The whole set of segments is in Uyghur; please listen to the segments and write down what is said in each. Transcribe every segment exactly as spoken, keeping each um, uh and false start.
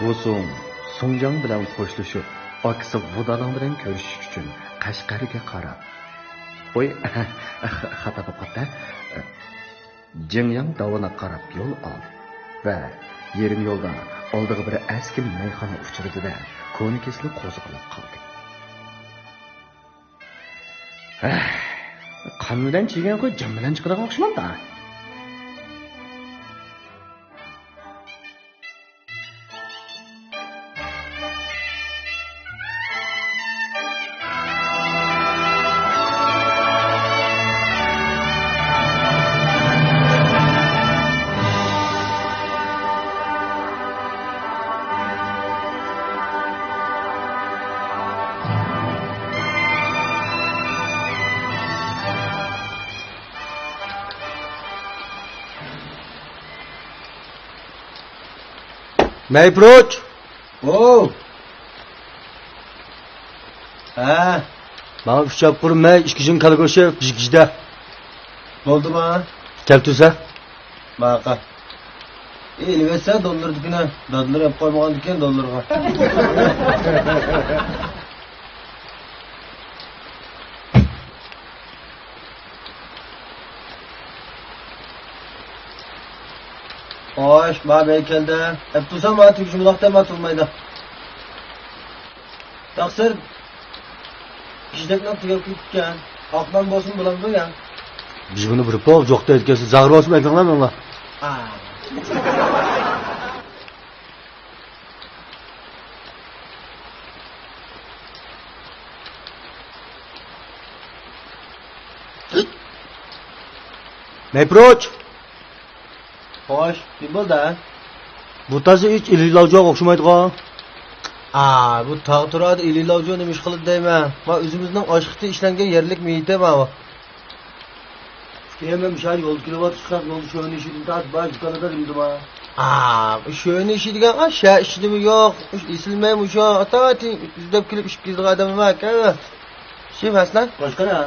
بوسۇڭ سۇڭجاڭ بىلەن خوشلىشىپ، ئاكىسى ۋۇدالىڭ بىلەن كۆرۈشۈش ئۈچۈن قەشقەرگە قاراپ، ئوي، خاتا بولۇپ قاپتۇ. جىڭياڭ داۋىنىغا قاراپ يول ئالدى ۋە يېرىم يولدا ئالدىغا بىر ئەسكى مەيخانا ئۇچرىدى-دە، كونا كېسىلى قوزغىلىپ قالدى. ھە، قان بىلەن چىگەن قوي جان بىلەن چىقىدىغان ئوخشىمامدا. مەيپروچ! ئوۋ! ھە؟ ماڭا ئۈچ ئاپقۇر مەي، ئىككى جىڭ كالا گۆشى، بىر كىشىدە. بولدىما؟ كەلتۈرسە. ماقا. ئېلىۋەتسە دوللىرىدىكىنى، دادىلىرى ئېلىپ قويمىغاندىكىن دوللىرىغا. خوش، ما بەي كەلدى. ئەپتۇسان ما تۈگۈشۈم ۋاقتى ما تۇرمايدۇ. تەقسىر، كىشىدەكلا تۈگەپ كېتىپكەن. ئاقمان بولسىمۇ بولامدۇ يا؟ بىز بۇنى بىر پوق جوق دەيدىكەنسىز. زاغرا بولسىمۇ ئەكەڭلار ماڭا. مەيپروچ! خوش، نېمە بولدى؟ بۇ تازا ھېچ ئىلىلاۋجۇغا ئوخشىمايدىغۇ. ئا، بۇ تاغ تۇرادا ئىلىلاۋجۇ نېمە ئىش قىلىدۇ دەيمەن. ما ئۆزىمىزنىڭ ئاشخىتى ئىشلەنگەن يەرلىك مېيىتى ماۋۇ. كېيىن مەن مۇشۇ يولدا كېلىۋاتىمەن، يولدا شۆنى ئىشىدىن تارتىپ بار دۇكانلاردا دېمىدىما؟ ئا، شۆنى ئىشى دېگەن، ئا، شە ئىشىدىمۇ يوق. ئېسىلمەي مۇشۇ ئاتا ئىزدەپ كېلىپ ئىشىپ كېتىدىغان ئادەم ئەمەس. شىف ھەسنە؟ باشقىنا.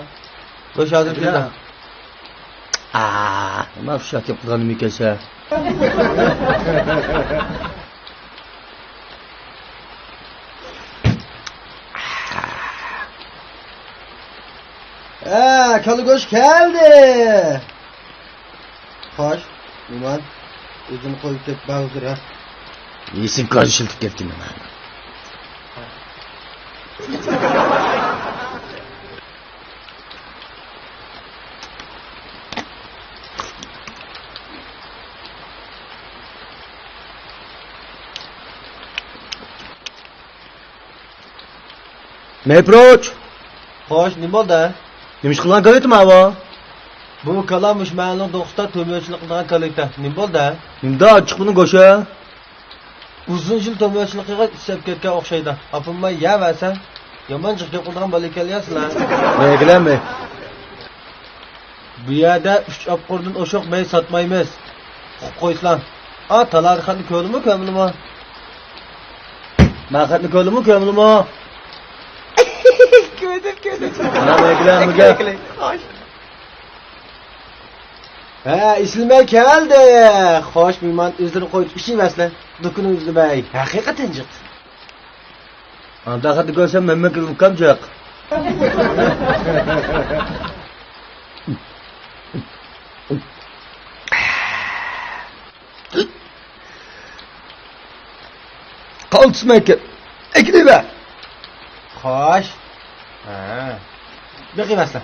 باشقا ئادەم كېلىدۇ. ئا، ما شۇ شاكىپ قىلغانمىكەنسە؟ ھە، كالا گۆش كەلدى. خوش، مېھمان، ئۆزۈڭنى قويۇپ كەت، بەھۇزۇر، ھە. يېسىڭ كان شىلتىپ كەتكىنىڭ. مەيپروچ! خوش، نېمە بولدى؟ نېمە ئىش قىلغان كالىتىم ئاۋۇ؟ بۇ كالا مۇشۇ مەھەللىنىڭ دوقۇسىدا تۆمۈرچىلىك قىلىدىغان كالىتە. نېمە بولدى؟ نېمىدا ئاچچىق بۇنىڭ گۆشى؟ ئۇزۇن يىل تۆمۈرچىلىق قىلغاچ ئىسسىپ كەتكەن ئوخشايدۇ. ئاپىممۇ يەۋەرسە، يامان جىق گەپ قىلىدىغان بالا ئىكەنلەر سىلەر. مەيگىلەممۇ؟ بۇ يەردە ئۈچ ئاپقۇردىن ئوشۇق مەي ساتمايمىز. ئۇقۇپ قويسىلا. ئا، تالادا خەتنى كۆردىمۇ، كۆرمىدىمۇ؟ مەن خەتنى كۆردۈمۇ، كۆرمىدىمۇ؟ كۆردۈم، كۆردۈم. مانا مەيگىلەممۇ گەپ. خوش. ھە، ئېسىلمەي كەلدى. خوش، مېھمان ئۆزلىرى قويۇپ ئىشىۋەرسىلە. دۇكىنىڭىزدا بەي، ھەقىقەتەن جىق. ئانداق خەتنى كۆرسەم مەنمۇ كۈلۈپ كەم جىق. قالتىسمايكەن. ئەكېلىۋەر. خوش. ھە. بېقىۋەرسىلە.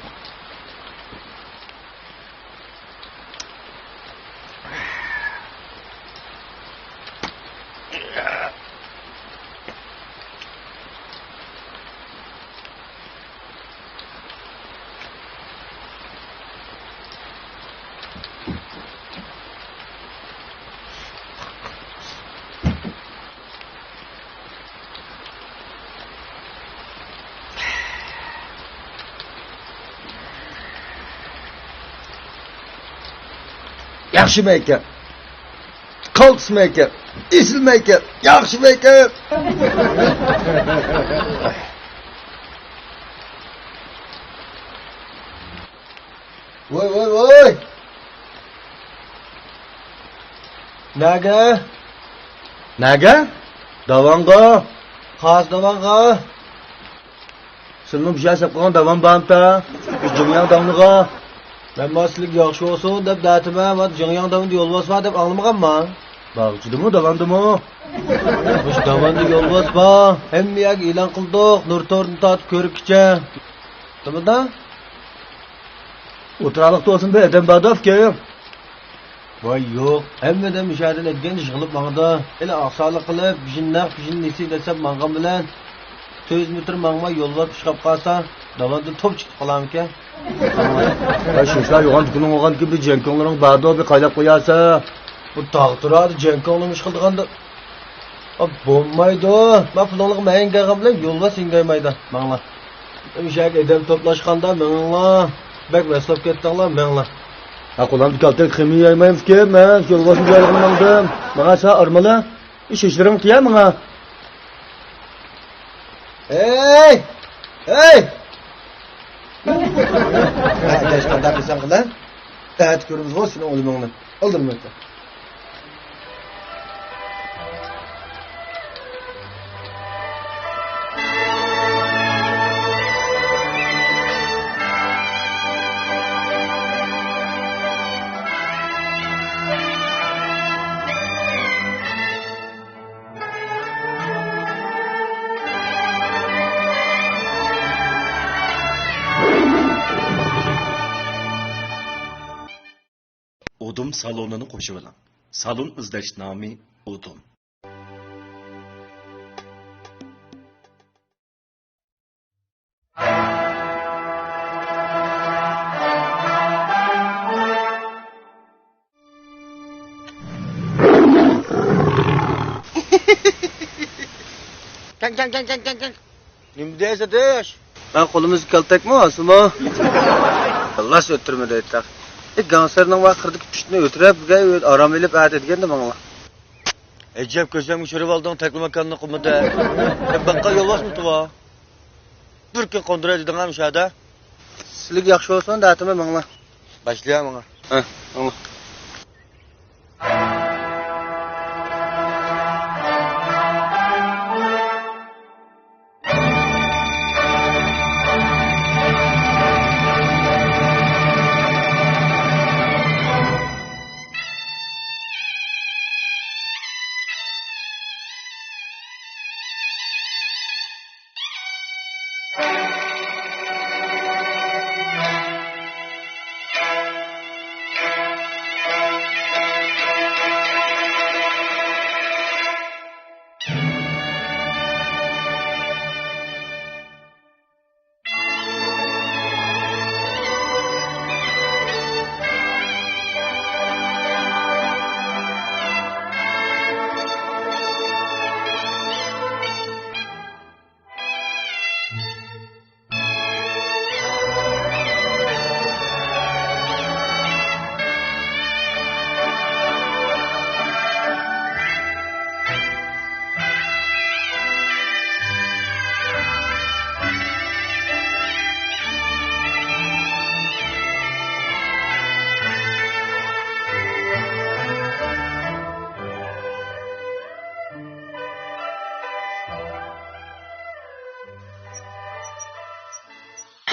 ياخشىمۇ ئىكەن؟ قالتىسمۇ ئىكەن؟ ئېسىلمۇ ئىكەن؟ ياخشىمۇ ئىكەن؟ ۋوي، ۋوي، ۋوي! نەگە؟ نەگە؟ داۋانغا؟ قايسى داۋانغا؟ سىلىنىڭ بىر شەرت سەپ قىلغان داۋان بارمىتا؟ شۇ جىڭياڭ داۋنىغا. مەن ما سىلىگە ياخشى بولسۇن دەپ دەتىمەن، ما جىڭياڭ داۋنىدا يولۋاس بار دەپ ئاڭلىمىغانما؟ باغچىدىمۇ، داۋاندىمۇ؟ مۇشۇ داۋاندا يولۋاس بار. ھەممە يەرگە ئېلان قىلدۇق، نۇر تورىدىن تارتىپ كۆۋرۈككىچە. دېمىدا؟ ئوتتۇرالىقتا بولسۇن بىر ئادەم بار-دە، ئۇكام. ۋاي يوق، ھەممىدىن مۇشۇ يەردىن ئەتكەن ئىش قىلىپ ماڭىدۇ. ھېلى ئاقساقلىق قىلىپ، پېشىنى نەق، پېشىنى نېسى دەسسەپ ماڭغان بىلەن، تۆت يۈز مېتىر ماڭماي يولۋاس ئۇچراپ قالسا، داۋاندىن توپ چىقىپ قالارمىكەن؟ ۋاي شۇنچىلار يوغان دۇكىنىڭ بولغاندىكىن بىر جەڭكوڭلىرىڭ بار-دە، بىر قايلاپ قويارسەن. بۇ تاغ تۇرادۇ، جەڭكوڭلىرىم ئىش قىلىدىغاندا. ئا، بولمايدۇ. مەن پۇلۇڭلارغا مەيىن كەلگەن بىلەن يولۋاس ھىڭگايمايدۇ. ماڭلا. مۇشۇ يەرگە ئادەم توپلاشقاندا مېڭىڭلار. بەك مەستلەپ كەتتىڭلار، مېڭىڭلار. ھە، قولۇمدا كالتەك خېمىر يايمايمىزكى، مەن يولۋاسنى جايلىغىلى ماڭدىم. ماڭا سەن ئارمىلا. ئىش ئىشلىرىڭ تىيە ماڭا. ھەي! ھەي! ھە، ئاداش، قانداق قىلساڭ قىلە. ئەتە كۆرىمىزغۇ سېنىڭ ئۆلۈمۈڭنى. ئالدىرىمەيتتى. ئۇدۇم سالونىنى قوشۇۋېلىڭ. سالون ئىزدەش نامى ئۇدۇم. كەڭ، كەڭ، كەڭ. نېمە دەيسىز، ئاداش؟ مەن قولىمىزدا كالتەكمۇ، ئاسىمۇ؟ ئاللا ئۆتتۈرمە دەيتتى. ئى، گاڭسېرنىڭ ۋە قىردىكى پىشتىنى ئۆتۈرۈپ، ئارام ئېلىپ ئەتە دېگەندە ماڭلا. ئەجەب كۆزۈمگە چۈشۈرۈۋالدىڭ تەكلىماكاننى قۇمىدا. سەن باققان يولۋاسمۇ تۇۋا؟ بىر كۈن قوندۇرۇۋېتىڭ مۇشۇ يەردە. سىلىگە ياخشى بولسۇن دەتىمەن، ماڭلا. باشلىيا ماڭا. ھە، ماڭلا.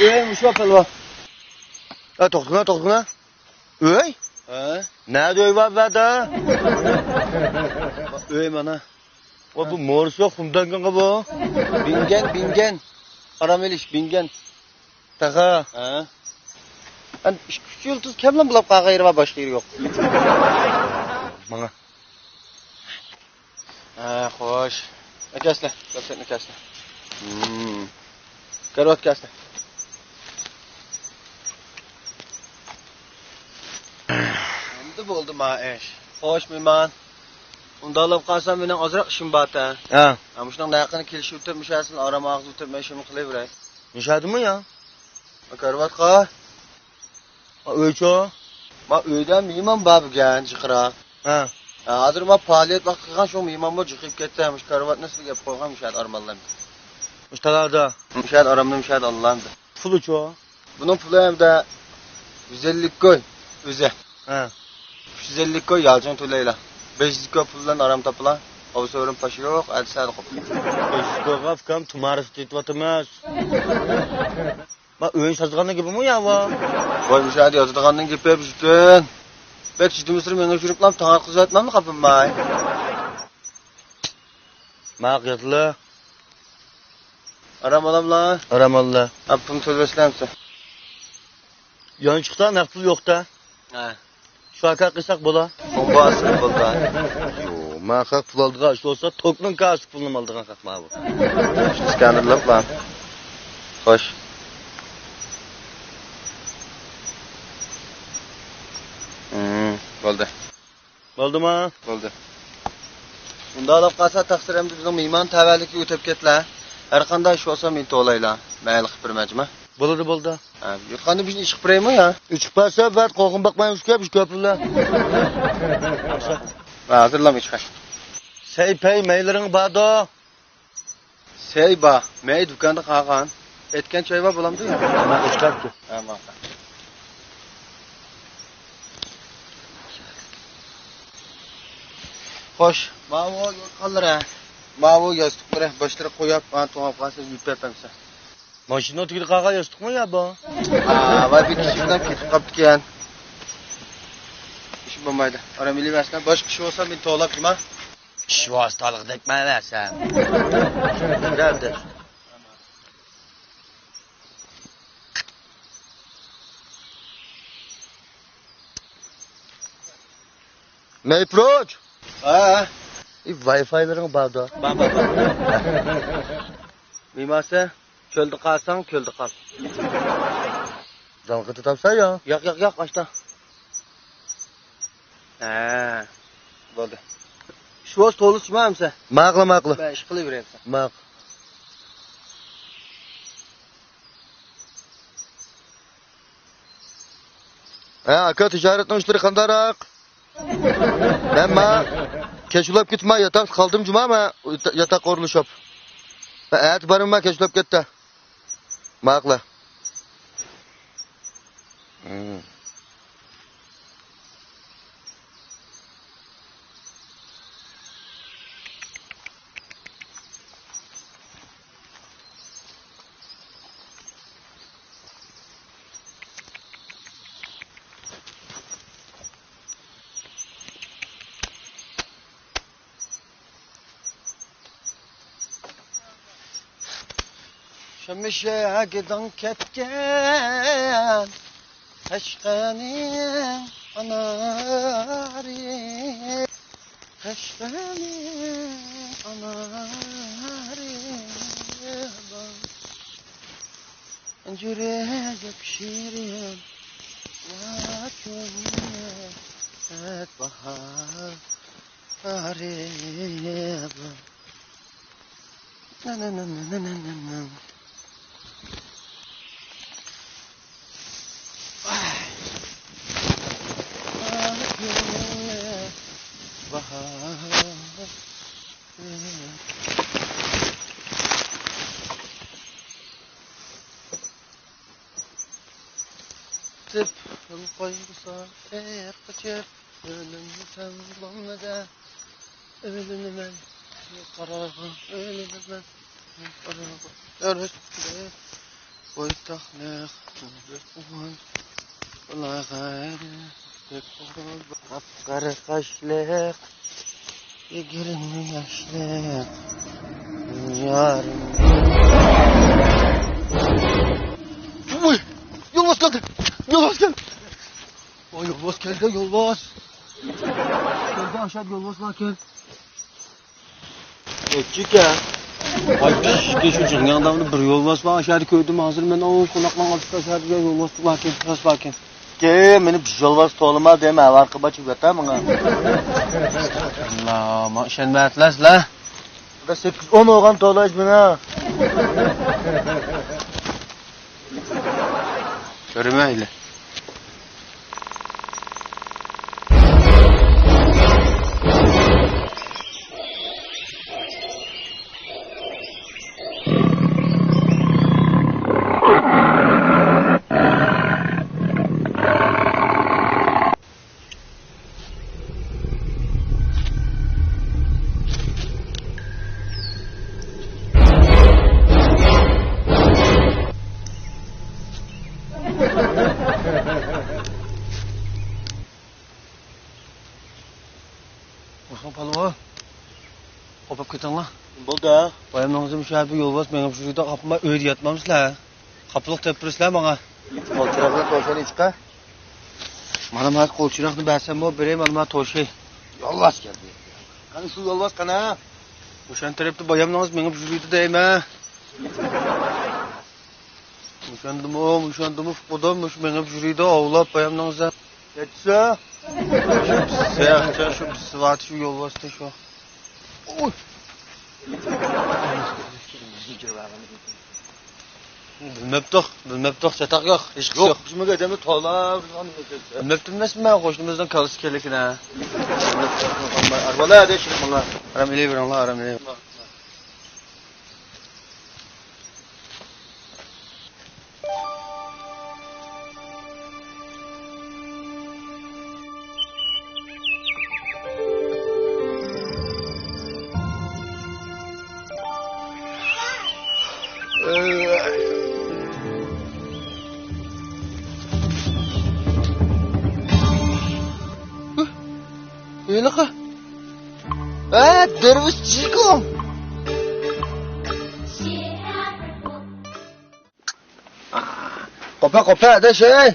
ئۆي مۇشۇ پەلۋا. ھە، توختىغىنا، توختىغىنا. ئۆي؟ ھە؟ نەدە ئۆي بار بۇ يەردە؟ ئۆي مانا. ۋە بۇ مورىسى يوق، خۇمدانگىنغا بۇ. بىڭگەن، بىڭگەن. ئارام ئېلىش، بىڭگەن. تاغا. ھە؟ ئەن ئىككى ئۈچ يۇلتۇز كەملا بولاپ قالغان يېرى بار، باشقا يېرى يوق. ماڭا. ھە، خوش. ئەكەسلە، كارىۋاتنى ئەكەسلە. ھىم. كارىۋات ئەكەسلە. ئەمدى بولدى ما ئىش. خوش، مېھمان. ئۇنداق بولۇپ قالسا، مېنىڭ ئازراق ئىشىم بار-تە. ھە. ھە، مۇشۇنىڭ نەقىنى كېلىشىۋېتىپ، مۇشۇ يەرسىنى ئارام ئالغۇزۇۋېتىپ، مەن ئىشىمنى قىلىۋېرەي. مۇشۇ يەردىمۇ يا؟ كارىۋاتقا. ئۆيچۇ؟ ما ئۆيدە مېھمان بار بۈگۈن، جىقراق. ھە. ھە، ھازىر ما پائالىيەت ۋاقتى قىلغان، شۇ مېھمانمۇ جىقىپ كەتتى، مۇشۇ كارىۋاتنى سىزگە ئېلىپ قويغان، مۇشۇ يەردە ئارام ئالىمەن. مۇشۇ تالاردا؟ مۇشۇ يەردە ئارامنى مۇشۇ يەردە ئالىمەن. پۇلىچۇ؟ بۇنىڭ پۇلى ئەمدى يۈز ئەللىك كوي ئۆزى. ھە. ئۈچ يۈز ئەللىك كوي يالچۇڭ تۆلەيلا. بەش يۈز كوي پۇل بىلەن ئارام تاپىلا. ئاۋۇ سۆرۈم پاش يوق، ئەتىسەدە قوپ. ئۆزۈڭگە ئۇكام، تۇمارىسى تېتىۋاتىمىز. ما ئۆينى سازغاننىڭ گېپىمۇ يا ۋا؟ ۋاي، مۇشۇ يەردە يازىدىغاننىڭ گېپى بۈشكۈن. بەك چىدىمىسىرى مېڭىپ يۈرۈپلام، تاڭ ئاتقۇزۇۋەتمەمدۇ قاپىماي؟ ماق يازلا. ئارام ئالاملا. ئارام ئاللا. ئاپپىم تۆلىۋەسلەمسە. يانچۇقتا نەق پۇل يوقتا. ھە. شۇ ئاكا قىلساق بولا. بولماسا بولدى. يو، ما خەق پۇل ئالدىغان ئىش بولسا، توكنىڭ كاسا پۇلىنى ئالدىغان خەق ما بۇ. سكانېرلاپلا. خوش. ھىم، بولدى. بولدىما؟ بولدى. ئۇنداق قالسا، تەقسىر ئەمدى بىزنىڭ مېھمان تەۋەلىككە ئۆتۈپ كەتلە. ھەر قانداق ئىش بولسا، مېنى توۋلايلا. مەن ھەل قىلىپ بېرىمەن، جۇما. بولىدۇ، بولدى. ھە، يوتقاندا بىزنى ئىش قىلىپ بېرەيمۇ يا؟ ئىش قىلىپ بەرسە، بەت قوغۇن باقماي ئۇشكەپ، ئىش كۆپلا. ھە، ھازىرلام ئىش قىل. سەي پەي مەيلىرىڭ باردۇ. سەي با، مەي دۇكاندا قالغان. ئېتكەن چاي بار بولامدۇ يا؟ مانا ئېتكەنكى. ھە، ماقۇل. خوش، ماۋۇ يوتقانلىرى، ماۋۇ ياستۇقلىرى باشلىرى قويۇپ، مانا توڭلاپ قالسا يۇيۇپ بېرىمسەن. ماشىنا تۈگىدە قالغان ياستۇقمۇ يا بۇ؟ ھا، ۋاي، بىر كىشى بىلەن كېتىپ قاپتىكەن. ئىش بولمايدۇ. ئارام ئېلىۋەرسىلە. باشقا ئىش بولسا مېنى توۋلاپ جۇما. ئىش ۋاسىتىلىق دەكمەۋەرسەن. بىرەردە. مەيپروچ! ھە. ئى، ۋايفايلىرىڭ باردۇ. بار، بار، بار. مېماسى، چۆلدە قالساڭ، كۆلدە قال. داڭقىدا تاپسا يا؟ ياق، ياق، ياق، ئاشتا. ھە، بولدى. شۇ ۋاز تولۇسىما ئەمسە؟ ماقۇل، ماقۇل. مەن ئىش قىلىۋېرەمسە. ماق. ھە، ئاكا، تىجارەتنىڭ ئىشلىرى قانداقراق؟ مەن ما كەچ ئۇلاپ كېتىپ، ما ياتاقتا قالدىم جۇما، ما ياتاققا ئورۇنلىشىپ. مەن ئەتە بارىمەن، ما كەچ ئۇلاپ كەتتى. ماقۇل. شەمشەگىدىڭ كەتكەن قەشقەرنىڭ ئانارى، قەشقەرنىڭ ئانارى. يۈرەك شېرىن، ۋاي كۆڭۈل باھارى. دەپ يول قويمىسا، ئېيىق قېچىپ ئۆلۈمنى تەڭ بولمىدى. ئۆلىمەن، قاراغا ئۆلىمەن، قاراغا ئۆلۈمەن. بويتاقلىق، بۇلاغاي، قاپقارا قاشلىق، يىگىرمە ياشلىق يارىم. ۋوي! يولۋاس كەلدى! يولۋاس كەلدى! ۋاي، يولۋاس كەلدى، يولۋاس! كەلدى، ئاشۇ يولۋاسلار كەلدى. ئۆتچۈكە. ۋاي، پىششىكى، شۇ جىڭگاڭدامدا بىر يولۋاس بار، ئاشۇ يەردە كۆردۈم ھازىر مەن. ئوۋ، قوناقلارنىڭ ئالدىدا ئاشۇ يەردە يولۋاس باركەن، راست باركەن. كېيىن مېنى بىر يولۋاس توۋلىما دەيمەن، ئەۋەرقى باچىپ ياتار ماڭا. ئەستەغپىرۇللا، ماڭا ئىشەنمەيۋاتىسىلەر. بىر سەككىز ئون بولغان توۋلاش مېنى. كۆرمەيلى. سوڭ پالۋان، قوپۇپ كېتىڭلار. بولدى. بايام مېڭىزىم شۇ يەردە يولۋاس مېڭىپ يۈرىدۇ، قاپما ئۆيدە ياتمامسىلەر؟ قاپلىق تېپىپ بېرىسىلەر ماڭا. قولچىراغنى توشۇن ئىچقا. مانا ما قولچىراغنى بەرسەممۇ بېرەي، مانا ما توشۇي. يولۋاس كەلدى. قانا شۇ يولۋاس قانا؟ ئوشان تەرەپتە بايام مېڭىز مېڭىپ يۈرىدۇ دەيمەن. مۇشاندىمۇ، مۇشاندىمۇ، خۇدام مۇشۇ مېڭىپ يۈرىدۇ، ئاۋلاپ بايام مېڭىزە. يەتسە؟ شۇ بىسسە، شۇ بىسسە بارتى شۇ يولۋاستى شۇ. ئۇي. بىلمەپتۇق، بىلمەپتۇق، چاتاق يوق، ھېچقىسى يوق، يوق. بىزمۇ ئادەمنى تولا. بىلمەپتۇ ئەمەسمۇ، قوشنىمىزنىڭ كالىسى ئىكەنلىكىنى. ئاربالا ھەدە شۇ ماڭا. ئارام ئېلىۋېرىڭلار، ئارام ئېلىۋېرىڭلار. ھېلىقى. ھە، دەرۋىش جىگۇڭ. قوپا، قوپا، ئاداش، ھەي.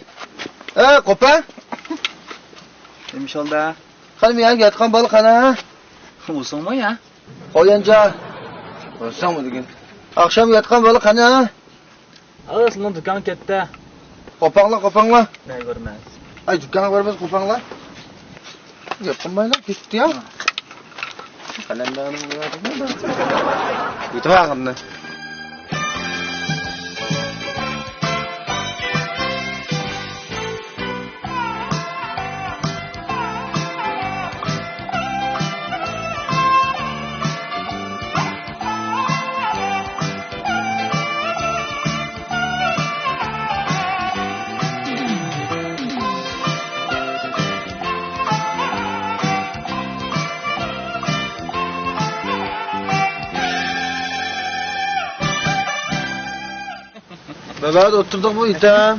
ھە، قوپا. نېمە ئىش بولدى؟ قېنى، مېنىڭ ياتقان بالا قېنى؟ ئۇرساڭمۇ يا؟ قويۇنجا. ئۇرساڭمۇ دېگىن. ئاخشام ياتقان بالا قېنى؟ ئا، سىلىنىڭ دۇكان كەتتى. قوپاڭلار، قوپاڭلار. نەگە بارىمىز؟ ئاي، دۇكانغا بارىمىز، قوپاڭلار. گەپ قىلمايلا، كېتىپتۇ يا. قەلەندەرنىڭ يېتىپ ئاغزىنى. بەبەردە ئولتۇردۇق بۇ يېتەم.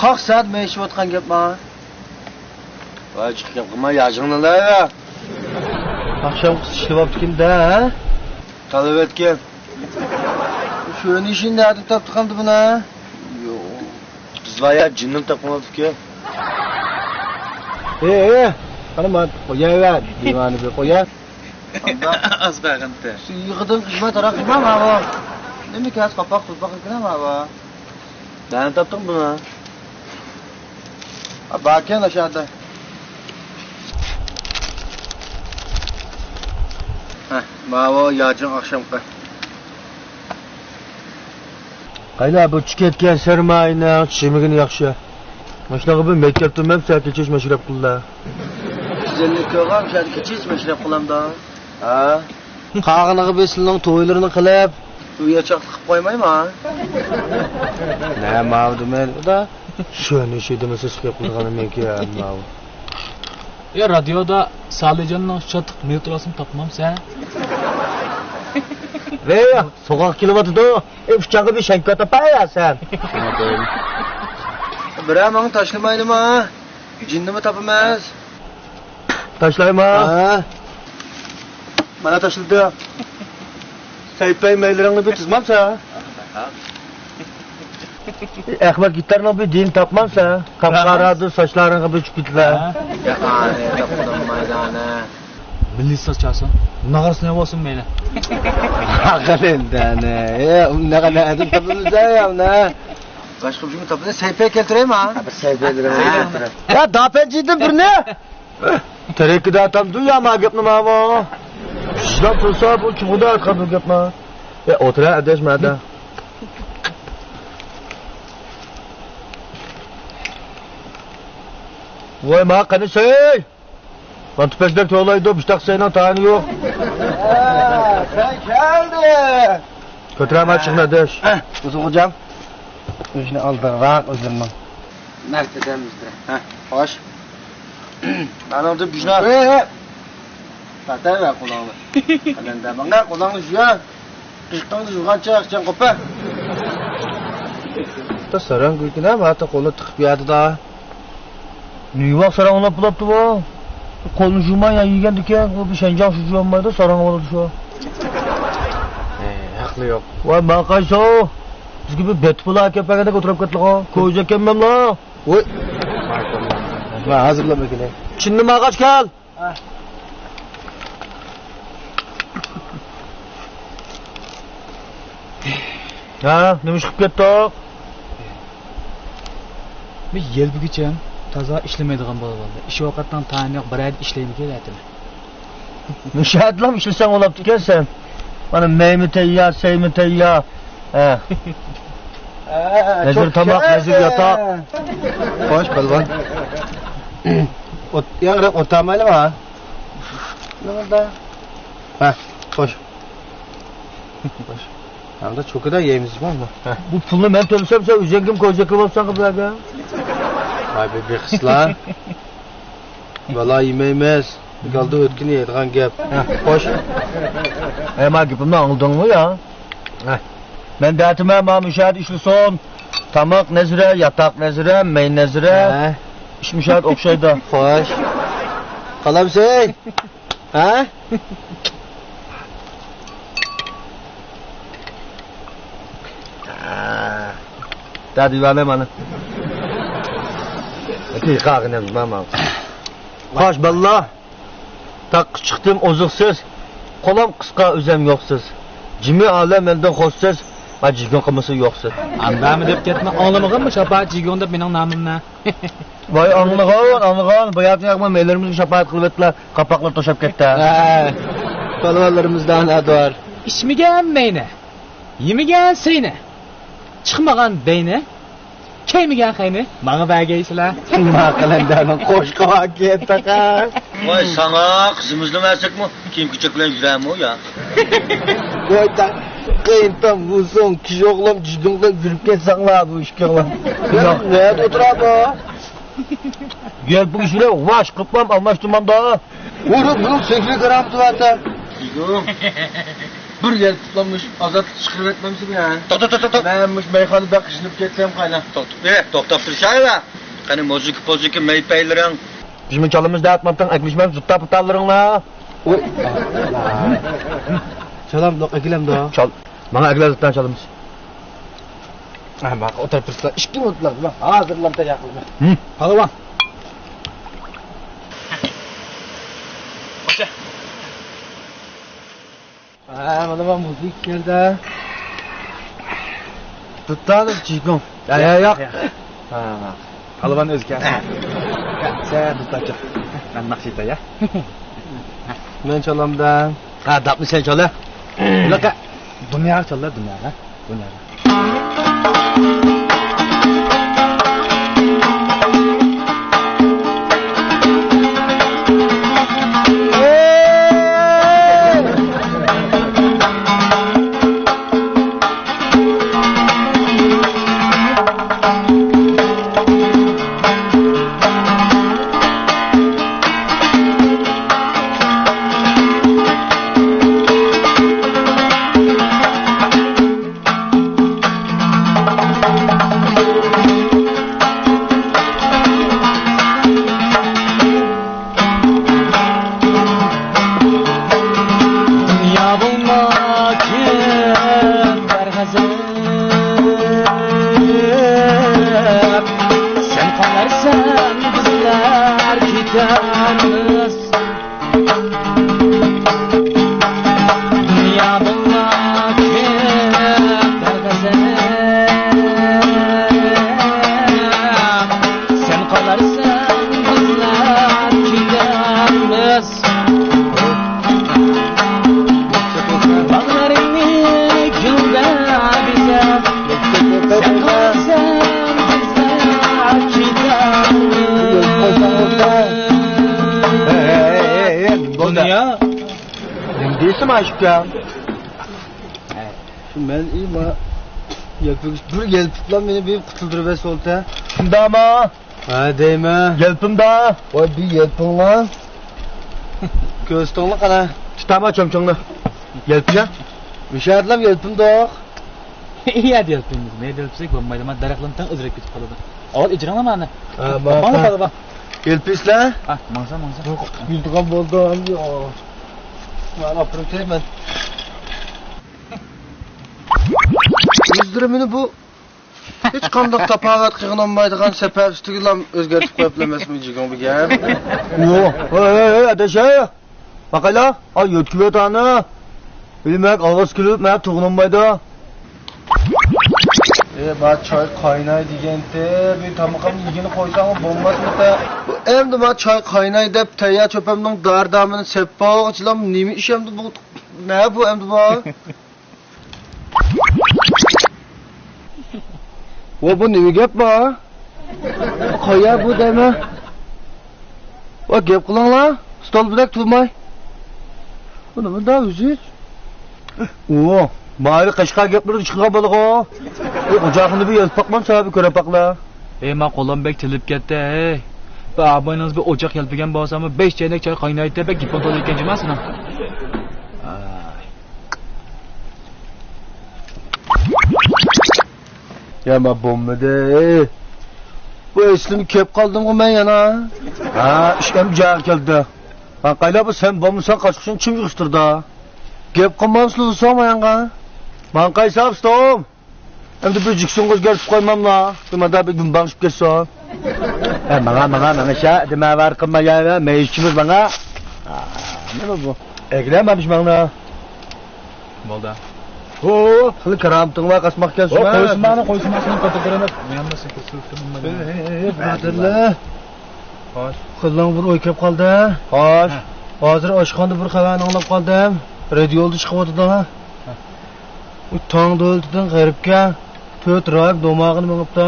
قاق سائەت مېڭىشىۋاتقان گەپ ما. ۋاي، جىق گەپ قىلما، ياجىڭنى لا. ئاخشامقى ئىشلىۋاپتىكىن دە، ھە؟ تالىۋەتكەن. شۇ ئىشىنى نەدىن تاپتى قالدى بۇنى؟ يوق. بىز ۋايا جىننىمۇ تاپقان بولۇپتىكەن. ئېي، ئېي، قانا ما قويايۋەر، دىۋانە بىر قويا. ئاز قالغانتى. يىغىدىن قىزما، تاراق قىزما، ماۋۇ. نېمە كەس قاپاق قىز باقىدىكەن، ماۋۇ. نەدىن تاپتىڭ بۇنى؟ ھە، باركەن ئاشۇ يەردە. ھە، ماۋۇ ياجىڭ ئاخشامقى. قايلا، بۇ چىقىپ كەتكەن سەرمايىنىڭ چىشىمىگىنى ياخشى. ماشۇنىڭغا بىر مەكتەپتىن مەن سەل كېچىچ مەشرەپ قىلدى. گۈزەللىك كۆرغان شەھەردە كېچىچ مەشرەپ قىلامدا. ھە؟ قالغىنىغا بىر سىلىنىڭ تويلىرىنى قىلىپ، ئۆيگە چاقلىق قىلىپ قويمايما؟ نە ماۋۇ دېمەيدۇ-دا. شۇنى شۇ دېمىسە سىقىپ قىلغىنى مېنىڭكى ماۋۇ. يا رادىيودا سالىجاننىڭ شادلىق مېلوتراسىنى تاپمامسەن؟ ۋەي، سوغۇق كېلىۋاتىدۇ. ئى، ئۇچاڭغا بىر شەنكا تاپايا سەن. بىرەر ماڭا تاشلىمايلىما؟ جىننىمۇ تاپىمىز. تاشلايما؟ ھە. مانا تاشلىدىم. سەيپەي مەيلىرىڭنى بىر تىزمامسەن؟ ئەخمەت گىتارنىڭ بىر دېيىنى تاپمامسەن؟ قاپقارادۇر ساچلارىڭغا بىر چۈپ كېتىلە. ھە؟ ياق، ئانى، تاپقىلىمايدۇ، ئانى. مىللىي ساز چالسۇن، ناغرىسىنى ئېۋالسۇن مەيلى. ئاقىل ئەمدى ئانى. ئە، ئۇنداق نەدىن تاپىمىز ئەي ئۇنى؟ باشقا بىر تاپىمىز، سەيپەي كەلتۈرەيمۇ؟ ھە، بىر سەيپەيلىرىمنى كەلتۈرە. يا، داپەنجىدىن بىرنى. تېرەككە داتام دۇ يا ما گەپنى ماۋۇ. ئىشلەپ تۇرسا بۇ كىمغۇدا ئېيتقان بۇ گەپنى؟ يا، ئولتۇرە ئاداش مەدە. ۋاي، ما قېنى سەي! مانا تۈپەكلەر توۋلايدۇ، بۇشتاق سەينىڭ تايىنى يوق. ھە، سەن كەلدىڭ. كۆتۈرەمە چىقما ئاداش. ھە، ئۇزۇن خوجام. ئۆزىنى ئالدىراق ئۆزۈمنىڭ. مەرتىدە مىسترا. ھە، خوش. مانا ئۇنى بۇژنا. ھە، ھە. تارتىۋەر قولۇڭنى. قەلەندەر، ماڭا قولۇڭنى يۇ. قىشقىڭنى يۇغانچە ئىچىڭ قوپا. تا ساراڭ گۈلكىنە، ماتا قولى تىقىپ ياتىدا. نېمە ۋاق ساراڭلاپ بولۇپتۇ بۇ؟ قولنى جۇماي يا يېگەندىكىن، بۇ بىر شەنجاڭ شۇجۇ ئالمايدۇ، ساراڭ بولىدۇ شۇ. ئەي، ھەقلى يوق. ۋاي، ماقايسو! بىزگە بىر بېتى پۇل ئەكەپ بەرگەندەك ئولتۇرۇپ كەتتىغۇ. كويزا ئەكەنمەملا؟ ۋوي. مەن ھازىرلاپ ئەكېلەي. چىننى ماغاچ كەل. ھە، نېمە ئىش قىلىپ كەتتۇق؟ بىر يىل بۈگۈچە تازا ئىشلىمەيدىغان بولۇۋالدى. ئىش ۋاقىتنىڭ تايىنى يوق، بىر ئەدە ئىشلەيمىكىن ئەتىمە. مۇشۇ ئەتىلام ئىشلىسەڭ بولاپتىكەن سەن. مانا مەيمۇ تەييار، سەيمۇ تەييار. ھە. ھە، نەزىر چوكچە. تاماق، نەزىر ياتاق. خوش، پالۋان. ئوت-، ياڭراق ئولتۇرمايلىما؟ نېمىدا؟ ھە، خوش. خوش. ھەمدە چوكىدا يەيمىز، بارمۇ؟ ھە. بۇ پۇلنى مەن تۆلىسەم، سەن ئۆزۈڭگىمۇ كوزاك بولۇپسەن قىزلارغا. ۋاي، بىر بېقىسىلا. بالا يېمەيمىز. بىكالدا ئۆتكىنى يەيدىغان گەپ. ھە. خوش. ئەي، ما گېپىمنى ئاڭلىدىڭمۇ يا؟ ھە. مەن دەتىمەن، ما مۇشۇ يەردە ئىشلىسۇن. تاماق نەزىرە، ياتاق نەزىرە، مەي نەزىرە. ھە. ئىش مۇشۇ يەردە ئوخشايدۇ. خوش. قالامسەن؟ ھە؟ دادى بالام أنا. قاغىنىم ماما. خوش باللا. تاغقا چىقتىم ئوزۇقسىز. قولام قىسقا ئۆزەم يوقسىز. جىمى ئالەم مەندىن خوشسىز. ما جىگىڭ قىلمىسا يوقسىز. ئاندامى دەپ كەتمە، ئاڭلىمىغانمۇ شاپائەت جىگىڭ دەپ مېنىڭ نامىمنى؟ ۋاي، ئاڭلىغان، ئاڭلىغان. باياتىن ياقما مەيلىرىمىزگە شاپائەت قىلىۋەتتىلا، قاپاقلار توشاپ كەتتى. ھە، پالۋانلىرىمىزدا ئەنە بار. ئىچمىگەن مەينى، يېمىگەن سەينى، چىقمىغان بەينى، كىيمىگەن خەينى ماڭا بەرگەيسىلەر. ما قەلەندەرنىڭ قوشقا ۋاكىيەت تاقا. ۋاي، ساڭا قىزىمىزنى بەرسەكمۇ، كىيىم-كېچەك بىلەن يۈرەمۇ يا؟ ۋاي، تا-، قېيىنتام، ۋۇسۇڭ، كىشى ئوغلۇم، جىگدىڭ بىلەن يۈرۈپ كەتسەڭلار بۇ ئىككىڭلار. ياق. نەدە ئولتۇرا بۇ؟ گەپ بۇ ئىش بىلەن ۋاش قىپلام ئالماشتۇرمامدا. ئۇرۇپ بۇنىڭ سېكرېتارى بار. بىر يەر تۇتلانمىش ئازادلىق چىقىرىۋەتمەمسىز يا؟ توختا، توختا، توختا. مەن مۇشۇ مەيخانىدا بەك قىينىلىپ كەتسەم قايلا. توختا، ئە، توختاپ تۇرۇشايلا. قېنى، مۇزىكا، پوزىكا، مەي-پەيلىرىڭ. بىزمۇ چالىمىز دەۋاتمامتىڭ، ئەگلىشمەم زۇتتا پۇتالىرىڭلا. ئۇي. چالامدۇق، ئەگلەمدۇق. چال. ماڭا ئەگلە زۇتتا چالىمىز. ھە، ماقۇل، ئولتۇرۇپ تۇرسىلا، ئىككى مىنۇتلا، مەن ھازىرلا تەييار قىلىمەن. ھىم. پالۋان. ھە، مانا مۇزىكا كەلدى. دۇتانىڭ جىگىڭ. يا، يا، يا. ھە، ھە. پالۋان ئۆزى كەلسۇن. سەن دۇتان چال. مەن ناخشا ئېيتاي يا. مەن چالامدا. ھە، داپنى سەن چال ھە. بۇلارغا دۇنياغا چاللا، دۇنياغا. دۇنياغا. دۇنيا بولما كۈندە غەزەپ، سەن قالارسەن بىزلەر كېتەرمىز. دۇنيا بولما كۈندە غەزەپ، سەن قالارسەن بىزلەر كېتەرمىز. باغلىرىڭنى گۈلدە بېزەپ، سەن قالساڭ بىزلەر كېتەرمىز. دۇنيا. نېمە دەيسەن ئاشۇكام؟ شۇ مەن ئىما يەلپۈگۈچ بىر يەلپۈپلا مېنى بىر قۇتۇلدۇرۇۋەتسە بولدى. شۇنداقمۇ؟ ھە دەيمەن. يەلپىمدا. ۋاي بىر يەلپىڭلار. كۆرسىتىڭلار قانا. تۇتاما چومچۇڭنى. يەلپىگە. مۇشۇ يەردىلا يەلپىمدۇق. ئىيە يەلپىمىز. مەيدە يەلپىسەك بولمايدۇ. مانا دەرەخلەرنىڭ تەڭ ئۆزرەك كېتىپ قالىدۇ. ئاۋۋال ئېچىرىڭلار مانا. ھە، مانا. مانا قالىدۇ. يەلپۈيسىلەر؟ ھە، ماڭسا، ماڭسا. بۇ قۇتۇپ يۈرىدىغان بولدۇم. يا. مانا ئاپىرىن تەيمەن. يۈزلىرىمنى بۇ ھېچقانداق تاپاۋەت قىلغىنى بولمايدىغان سەپەر ئۈستىگىلا ئۆزگەرتىپ قويۇپلا ئەمەسمۇ جىگىڭ بىگەم؟ ئو، ھەي، ھەي، ھەي، ئاداش، ھەي. باقايلا، ئا، يۆتكىۋەت ئانا. بىلمەك، ئاۋاز كېلىپ، مەن تۇغۇنۇم بايدا. ئى، ما چاي قايناي دېگەنتى. بىر تامىقىمنى يېگىنى قويساڭ بولماسمىتى؟ بۇ ئەمدى ما چاي قايناي دەپ، تەييار چۆپەمنىڭ دارى-دامىنى سېپىپ بولغۇچىلا نېمە ئىش ئەمدى بۇ؟ نە بۇ ئەمدى بۇ؟ ۋە بۇ نېمە گەپ بار؟ قايا بۇ دەيمەن. ۋە گەپ قىلىڭلار، ستول بىلەك تۇرماي. بۇ نېمە دا ئۆزى؟ ئۇ، ماۋۇ قەشقەر گەپلىرى چىقىدىغان بالىغۇ. ئۇ ئوجاقنى بىر يېزىپ باقمام سەۋەبى كۆرۈپ باقلا. ئەي، ما قولۇم بەك تىلىپ كەتتى، ھەي. بىر ئابايىڭىز بىر ئوچاق يەلپۈگەن بولسامۇ، بەش چەينەك چاي قاينايتتى، بەك گېپىڭ تولا ئىكەن جۇما سېنىڭ. يا، ما بولمىدى. بۇ ئەسلىمە كەپ قالدىمغۇ مەن يەنە. ھا، ئىش ئەمدى جايىغا كەلدى. ھا، قايلا بۇ سەن بولمىساڭ قاچقۇچىنى چىم يىغىشتۇردا. گەپ قىلمامسىلە ئۇزىساڭ مايانغا. ماڭ قايسا ئۇستام. ئەمدى بىر جىكسىڭىز گەرچە قويماملا. بىر مادا بىر گۈمباڭشىپ كەتسۇن. ھە، ماڭا، ماڭا، ماڭا شا، دېمەۋەر قىلما يا، مەيىشچىمىز ماڭا. ھا، نېمە بۇ؟ ئەگلەمەمىش ماڭا. بولدى. ھو، خېلى كارامىتىڭ بار قاسماق ئىكەنسىز. ھو، قويسۇن مانا، قويسۇن مانا، شۇنى كۆتۈرۈپ بېرىمەن. مەن بىر سېكىر سۈرتۈم. ھەي، ھەي، ھەي، بۇرادەرلەر. خوش. خېلىڭ بىر ئوي كەپ قالدى. خوش. ھازىر ئاشخانىدا بىر خەۋەرنى ئاڭلاپ قالدىم. رادىيولدا چىقىۋاتىدۇ. ئۇ تاڭ دۆلىتىدىن غەربكە تۆت رايىپ دوماغىنى مېڭىپتۇ.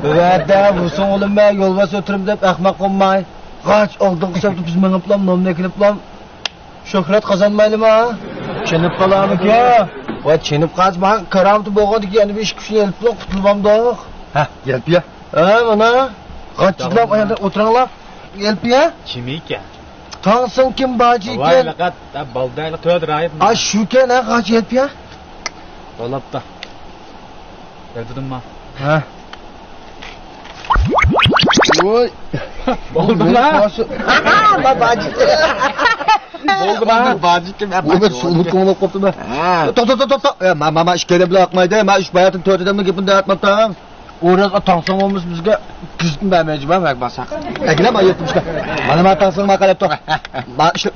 بۇ ۋەدە بۇسۇڭ ئۇلۇم مەن يولۋاس ئۆتۈرۈم دەپ ئەخمەق بولماي. غاچ ئالدىنقى سەپتە بىز مېڭىپلام، نومنى كېلىپلام. شۆھرەت قازانمايلىما؟ چېنىپ قالارمىكىن؟ ۋاي، چېنىپ قالسا، ماڭا كارامىتى بولغاندىكىن يەنە بىر ئىككى كۈچنى ئېلىپ قۇتۇلۇۋامدۇق. ھە، يەپ يە. ھە، مانا. غاچچىلار ئاياغدا ئولتۇرۇڭلار. يەپ يە. كىم ئىكەن؟ تاڭسىڭ كىم باجى ۋاي، ئىكەن؟ لەقەت، ھە، بالدايلىق تۆت رايىپ. ئا، شۇكەن، ھە، غاچ يەپ يە. بولاپتۇ. يەتتىدىمما؟ ھە. ۋوي. بولدىما؟ ما باجى. بولدىما؟ باجى كىم؟ ۋوي، مەن سۇنى كۆڭۈل قوپتۇم. ھە. توختا، توختا، توختا. ئە، ما، ما، ما، ئىككى ئادەم بىلەن ئاقمايدۇ. ما ئۈچ باياتىن تۆت ئادەمنىڭ گېپىنى دەۋاتماپتىم. ئورۇس تاڭسىڭ بولمىسا بىزگە كىرىزىتما بەرمەيچى ما، مەك باساق. ئەگىلەم ئايەتتىم ئىشقا. مانا ما تاڭسىڭ ما قاراپ تۇر. ما ئىشلەپ.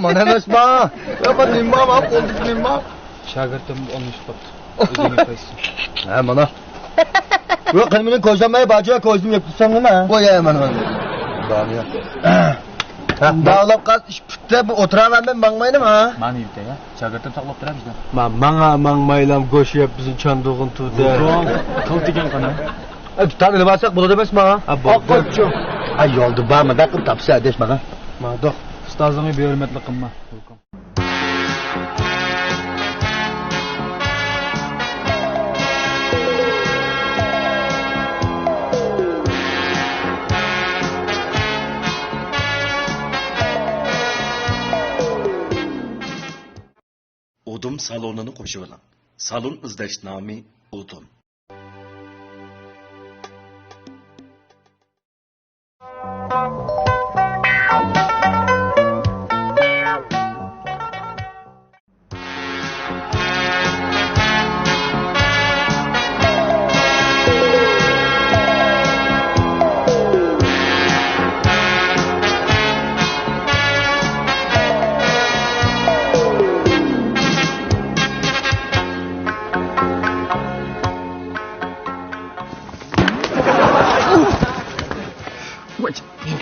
مانا ئەمەسما. يا، ما نېمە ما، قولدىكى نېمە؟ شاگىرتىم ئالمىشىپ قاپتۇ. ئۆزىنى قايسى؟ ھە، مانا. يوق، قېنى مېنىڭ كوزام، ئەي، باجا، كوزام يەپ تۇرساڭ نېمە؟ قوي، ئەي، مانا، مانا. بارمۇ يا؟ ھە، باغلاپ قال، ئىش پۈتتى، بۇ ئولتۇراۋەرمەن، ماڭمايدىما؟ مانا يېتە يا. شاگىرتىم ساقلاپ تۇرار بىزنى. ما، ماڭا ماڭمايلام، گۆش يەپ بىزنى چاندۇرغىن تۇردى. تىل دېگەن قانا؟ ئە، تۇتام ئېلىۋالساق بولىدۇ ئەمەسما؟ ھە، بولدى. ئاققۇچۇ. ئە، يولدا بارما، دەپ قىلىپ تاپسا ئەدەش ماڭا. ماڭدۇق. ئۇستازىڭنى بىھۆرمەتلىك قىلما. ئۇدۇم سالونىنى قوشۇۋېلىڭ. سالون ئىزدەش نامى ئۇدۇم.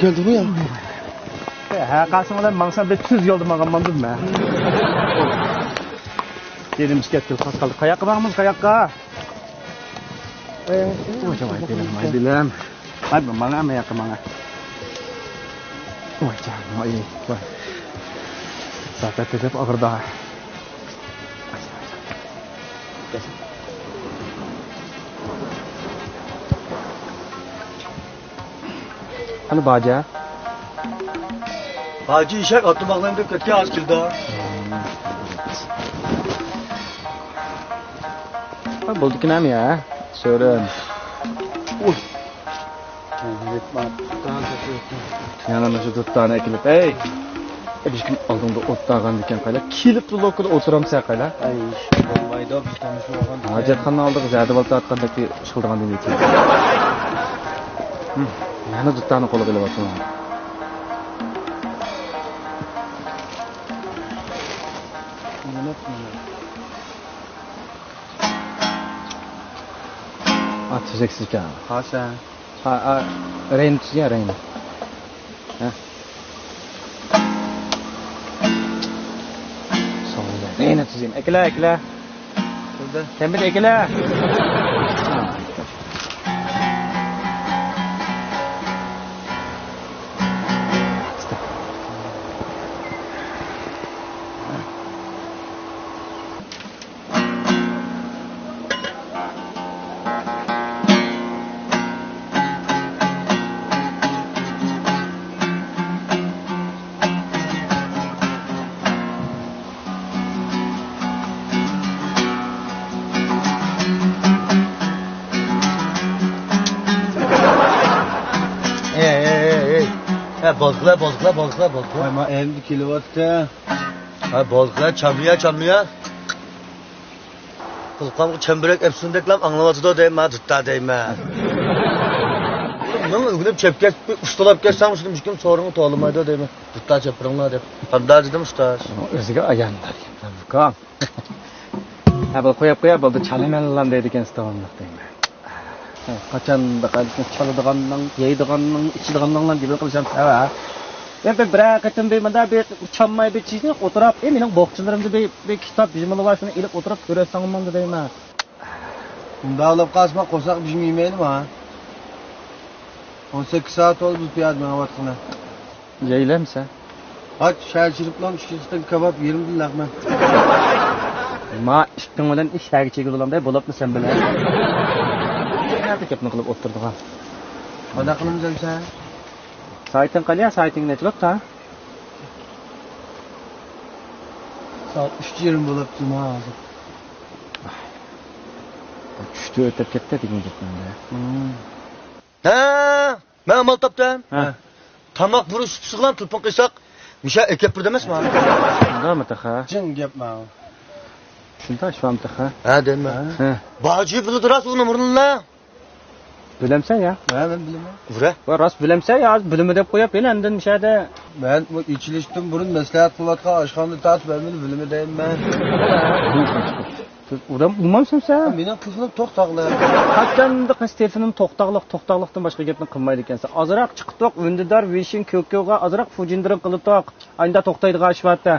كەلدىڭمۇ يا؟ ھە، قاسىڭ بىلەن ماڭسام، بىر تۈز يولدا ماڭغان بولدۇم مەن. يېرىمىز كەتتى، قاس قالدى. قاياققا ماڭىمىز، قاياققا؟ ۋاي، ۋاي، بىلەم، ۋاي، بىلەم. ۋاي، ماڭا، ماڭا، ماڭا. ۋاي، جان، ۋاي، ۋاي. ساقەت دەپ ئاغرىدا. قېنى باجى؟ باجى ئېشەك ئاتنى باغلايمەن دەپ كەتكەن، ھازىر كېلىدۇ. ھە، بولدىكىن ھەم يا، سۆرۈن. ئۇي. يەنە مۇشۇ دۇتارنى ئەكېلىپ، ئەي! بىر كۈن ئالدىڭدا ئولتۇرغاندىكىن قايلا، كېلىپلا لوككىدا ئولتۇرامسەن قايلا. ئەي، ئىش بولمايدۇ، بىز تونۇشمىغان. ھاجەتخانىنىڭ ئالدىغا زەدە بالتا ئاتقاندەك ئىش قىلىدىغان دېمەيتتى. ھىم، يەنە دۇتارنى قولىغا ئېلىۋاتىدۇ. ئا، تۈزۈكسىز ئىكەن. ھا، سەن. ھا، ئا، رەينى تۈزىيە، رەينى. ھە. سوڭ رەينى تۈزىيىم. ئەكىلە، ئەكىلە. كەمبىدە ئەكىلە. ئەي، ئەي، ئەي، ئەي. ھە، بازغىلار، بازغىلار، بازغىلار، بازغىلار. ھە، ما ئەمدى كېلىۋاتىدۇ. ھە، بازغىلار، چاملىيا، چاملىيا. قۇلىقىمغا چەمبىرەك ئەپسۇندەكلام ئاڭلىۋاتىدۇ دەيمەن، دۇتتا دەيمەن. مەن ئۆگىنىپ چەپ كەتسە، ئۇستىلاپ كەتسەڭ، شۇنىڭ ئۈچۈن سورۇنغا تولىمايدۇ دەيمەن. دۇتتا چېپىرىڭلار دەپ. قانداق دېدىم ئۇستاز؟ ئۆزىگە ئايان. ئۇكام. ھە، بۇ قويۇپ قويە، بولدى، چالىمەنلام دەيدىكەنسىز داۋاملىق دەيمەن. قاچاندا قايتىپ چالىدىغاننىڭ، يەيدىغاننىڭ، ئىچىدىغاننىڭلام گېپىنى قىلىشامسىز ھە؟ يا بىر، بىرەر قېتىم بىر مۇنداق بىر چالماي بىر چىشنى ئولتۇراپ، ئى، مېنىڭ بوخچىلىرىمدا بىر، بىر كىتاب بىژمىلى بار، شۇنى ئېلىپ ئولتۇرۇپ كۆرۈۋەتسەڭ بولمامدۇ دەيمەن. ئۇنداق بولۇپ قالسا، مەن قورساق بىژمى يېمەيلىما؟ ئون سەككىز سائەت بولدى بىز پىيادە مېڭىۋاتقىلى. يەيلەمسەن؟ ئاچ، شەھەر چىرىپلام ئىككى قېتىم كاباب يېرىمدىن لەقمە. ما ئىتىڭ بىلەن ئىش شەھەرگە چىگىدۇ بولامدەي، بولۇپمۇ سەن بىلەن. نەدە گەپنى قىلىپ ئولتۇرىدىغان؟ قانداق قىلىمىز ئەمسە؟ سائىتىڭ قانىيا، سائىتىڭ نەچچە بوپتۇ؟ سائەت ئۈچ يېرىم بولاپتۇ ما ھازىر. چۈشتە ئۆتۈپ كەتتى دېگەن گەپنى. ھە، مەن ئامال تاپتىم. ھە. تاماق بۇرۇش سۇپىسىغىلا تېلېفون قىلساق، مىشا ئەكەپ بېرىدۇ ئەمەسمۇ؟ شۇنداقمۇ تېخى؟ جىڭ گەپ ماۋۇ. شۇنداق شۇمۇ تېخى؟ ھە، دەيمەن. ھە. باجى بىلىدۇ راست ئۇ نومۇرنىلا. بىلەمسەن يا؟ ھە، مەن بىلىمەن. ئۇرە. ۋە راست بىلەمسەن يا، بىلىمە دەپ قويۇپ، يەنە ئاندىن مىشەدە. مەن بۇ ئېچىلىشتىن بۇرۇن مەسلىھەت قىلىۋاتقان ئاشخانىنى تارتىپ ھەممىنى بىلىمە دەيمەن. ئۇرام ئۇرمامسەن سەن؟ مېنىڭ تېلېفونۇم توختاغلىق. قاچاندا قىز تېلېفونۇم توختاغلىق، توختاغلىقتىن باشقا گەپنى قىلمايدىكەنسەن. ئازراق چىقىتوق، ۋىندىدار، ۋىشىن، كۆكيوغا ئازراق فۇجىندىرىڭ قىلىتوق. ئاينىدا توختايدىغان ئىش بارتە.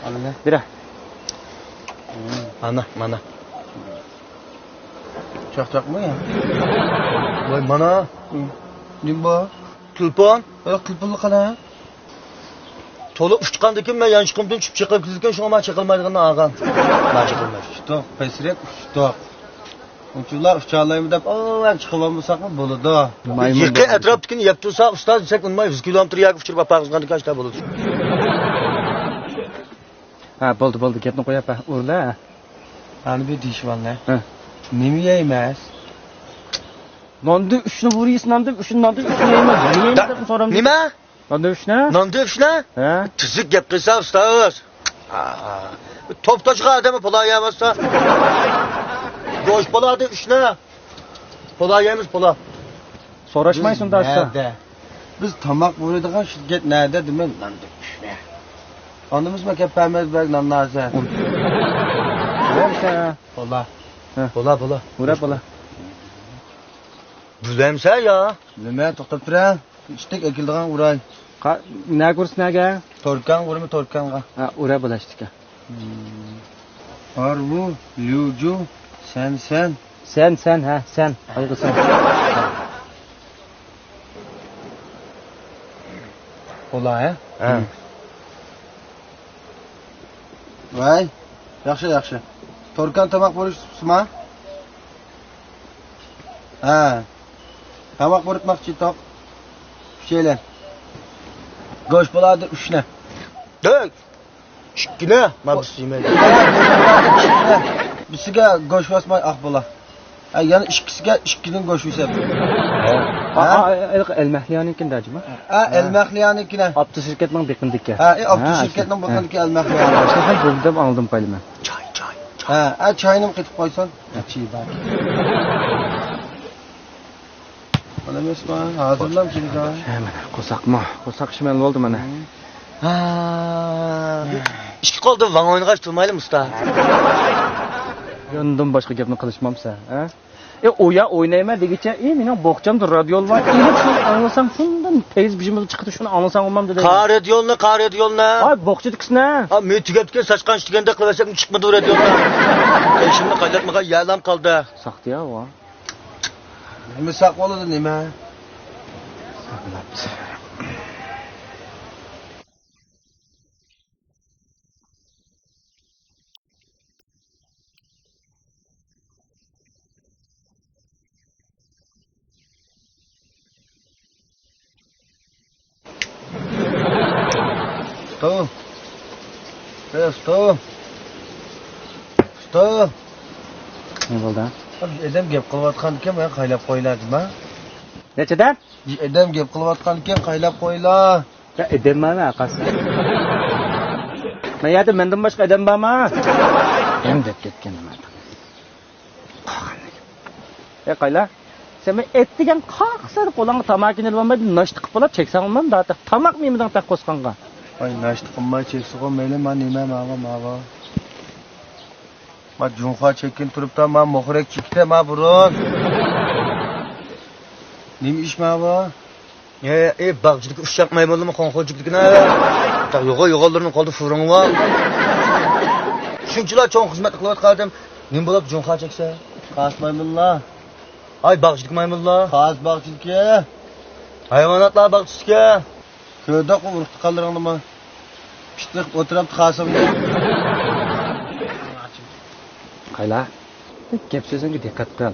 ئالىمە. بىرە. مانا، مانا. چاقچاقمۇ يا؟ ۋاي، مانا. نېمە بۇ؟ تېلېفون. ياق، تېلېفونلا قانا. تولا ئۇچقاندىكىن مەن يانچۇقۇمدىن چۈشۈپ چېقىلىپ كېتىدىكەن، شۇڭا مانا چېقىلمايدىغىنىنى ئالغان. مانا چېقىلمايدۇ. ئۇچتۇق، پەسرەك ئۇچتۇق. ئۇنچىلا ئۇچالايمۇ دەپ، ئاۋۋال چىقىۋالمىساقمۇ بولىدۇ. يېقىن ئەتراپتىكىنى يەپ تۇرسا، ئۇستاز دېسەك ئۇنىماي، يۈز كىلومېتىر يەرگە ئۇچۇرۇپ ئاپارغۇزغاندىكىن ئاشۇنداق بولىدۇ. ھە، بولدى، بولدى، گەپنى قويۇپ، ھە، ئۇرلا. ئەنە بىر دېيىشىۋاللا. ھە. نېمە يەيمىز؟ ناندىن ئۈچنى بۇرىيسىز، ناندىن ئۈچنى، ناندىن ئۈچنى يەيمىز. نېمە يەيمىز دەپ سورامدۇ. نېمە؟ ناندىن ئۈچنى؟ ناندىن ئۈچنى؟ ھە. تۈزۈك گەپ قىلسا، ئۇستاز. توپ تاشقا ئادەمنى پۇلا يەۋاتسا. گۆش پۇلادىن ئۈچنى. پۇلا يەيمىز، پۇلا. سوراشمايسەن دە، ئۇستا. نەدە؟ بىز تاماق بۇرىدىغان شىركەت نەدە دېمەي، ناندىن ئۈچنى. ئاندىمىزمۇ كەپ بەرمەيمىز بەك نان نازە. بولامسەن؟ بولا. ھە. بولا، بولا. بولا، بولا. بولامسەن يا؟ نېمە، توختاپ تۇرە. ئىتتىك ئەكېلىدىغان ئۇراي. قا-، نەگە ئۇرسا نەگە؟ توركان ئۇرىمۇ توركانغا. ھە، ئۇرە بولاشتىكە. ئارۋۇ، ليۇجۇ، سەن، سەن. سەن، سەن، ھە، سەن. قايغىسەن. بولا، ھە؟ ھە. ۋاي، ياخشى، ياخشى. توركان تاماق بۇرۇش سۇپىسىما؟ ھە. تاماق بۇرۇتماقچى توق. ئۈچەيلەن. گۆش پۇلادىن ئۈچنى. دۆك. ئىككىنى. ما بىز يېمەيلى. بىسىگە گۆش باسماي ئاق بولا. ھە، يەنە ئىككىسىگە ئىككىدىن گۆش يېسەم. ھە؟ ھە؟ ئا، ئا، ئا، ئەلمەھلىيانىڭكىنى دەجىما؟ ھە، ئەلمەھلىيانىڭكىنى. ئاپتو شىركەتنىڭ بېقىندىكى. ھە، ئاپتو شىركەتنىڭ بېقىندىكى ئەلمەھلىيان. شۇ خىل بولدى دەپ ئاڭلىدىم قايلىما. چاي، چاي، چاي. ھە، ھە، چاينىمۇ قېتىپ قويسۇن. ئىچى بار. بولىمىزما؟ ھازىرلام كېلىدۇ. ھە، مانا، قورساقمۇ؟ قورساق ئىشمەن بولدى مانا. ھا، ئىككى قولدا ۋاڭ ئوينىغاچ تۇرمايلى، ئۇستا. ياندىن باشقا گەپنى قىلىشمامسەن، ھە؟ ئە، ئۇيا ئوينايمەن دېگۈچە، ئى، مېنىڭ بوخچامدا رادىيول بار. ئېلىپ شۇنى ئاڭلىساڭ، شۇندىن پەيز بېشىمىزغا چىقىدۇ، شۇنى ئاڭلىساڭ بولمامدۇ دەيمەن. قارا رادىيولنى، قارا رادىيولنى. ۋاي، بوخچىدىكىسىنە. ئا، مېنى تۈگەپتىكەن، ساچقان ئىشلىگەندەك قىلىۋەرسەم، چىقمىدى رادىيولدا. پەيشىمنى قايناتمىغان يەلەم قالدى. ساختىيا ۋا. نېمە ساق بولىدۇ، نېمە؟ سۇتۇ. ئەي، سۇتۇ. سۇتۇ. نېمە بولدى؟ ئادەم گەپ قىلىۋاتقانكەن، ماڭا قايلاپ قويلا، جۇما. نەچچىدە؟ ئادەم گەپ قىلىۋاتقانكەن، قايلاپ قويلا. يا، ئادەم بارمۇ، ئاقاسى؟ ما يەردە مەندىن باشقا ئادەم بارمۇ؟ ھەم دەپ كەتكەن نېمە؟ ئەي، قايلا؟ سەن مەن ئەتىگەن قاقسا دەپ قولۇڭغا تاماكىنى ئېلىۋالماي، ناشتا قىلىپ بولاپ چەكسەڭ بولمامدۇ؟ تاماقمۇ يېمىدىڭ تېخى قوسقانغا. ۋاي، ناشتا قىلماي چەكسىغۇ، مەيلى، ما نېمە، ماۋۇ، ماۋۇ. ما جۇڭخۇا چەككىن تۇرۇپتا، ما مۇخرەك چېكىتە، ما بۇرۇن. نېمە ئىش ماۋۇ؟ ئە، ئە، باغچىدىكى ئۇششاق مايمۇنلىرىمۇ خوڭخۇ جۈپلۈكىنى. يوغان، يوغانلىرىنىڭ قولىدا فۇرۇڭى بار. شۇنچىلا چوڭ خىزمەت قىلىۋاتقان ئادەم نېمە بولۇپ جۇڭخۇا چەكسە؟ خاس مايمۇنلار. ئاي، باغچىدىكى مايمۇنلار. خاس باغچىدىكى. ھايۋاناتلار باغچىسىدىكى. كۆردۇقمۇ ئۇرۇق-تۇغقانلىرىڭنىمۇ؟ پىتنە قىلىپ ئولتۇرۇپتۇ خاسىڭنى. قايلا، گەپ سۆزۈڭگە دىققەت قىل.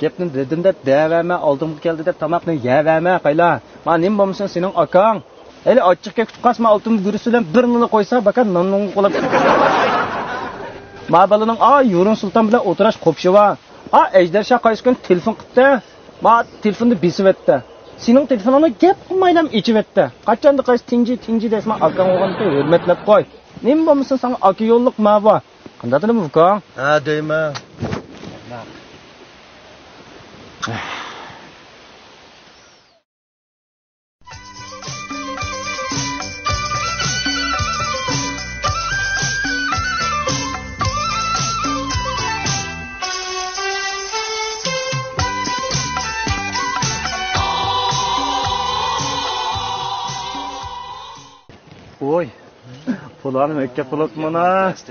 گەپنى دېدىم دەپ دەۋەرمە، ئالدىمغا كەلدى دەپ تاماقنى يەۋەرمە، قايلا. ما نېمە بولمىسۇن سېنىڭ ئاكاڭ. ھېلى ئاچچىقكە كۈتۈپ قالسا، ما ئالتۇن گۈرۈسى بىلەن بىر نېنى قويسا، باكا ناننىڭ قولاپ. ما بالىنىڭ ئا يۇرۇن سۇلتان بىلەن ئولتۇراش قوپۇشى بار. ئا ئەجدەر شاھ قايسى كۈنى تېلېفون قىپتۇ. ما تېلېفوننى بېسىۋەتتى. سېنىڭ تېلېفونۇڭنى گەپ قىلمايلا ئېچىۋەتتى. قاچاندا قايسى تىڭجى، تىڭجى دەيسىما، ئاكاڭ بولغاندىكىن ھۆرمەتلەپ قوي. نېمە بولمىسۇن ساڭا ئاكا يوللۇق ما بار. قانداق دېدىم ئۇكاڭ؟ ھە دەيمەن. ۋوي، پۇلانى مەككە پۇلاتمانا.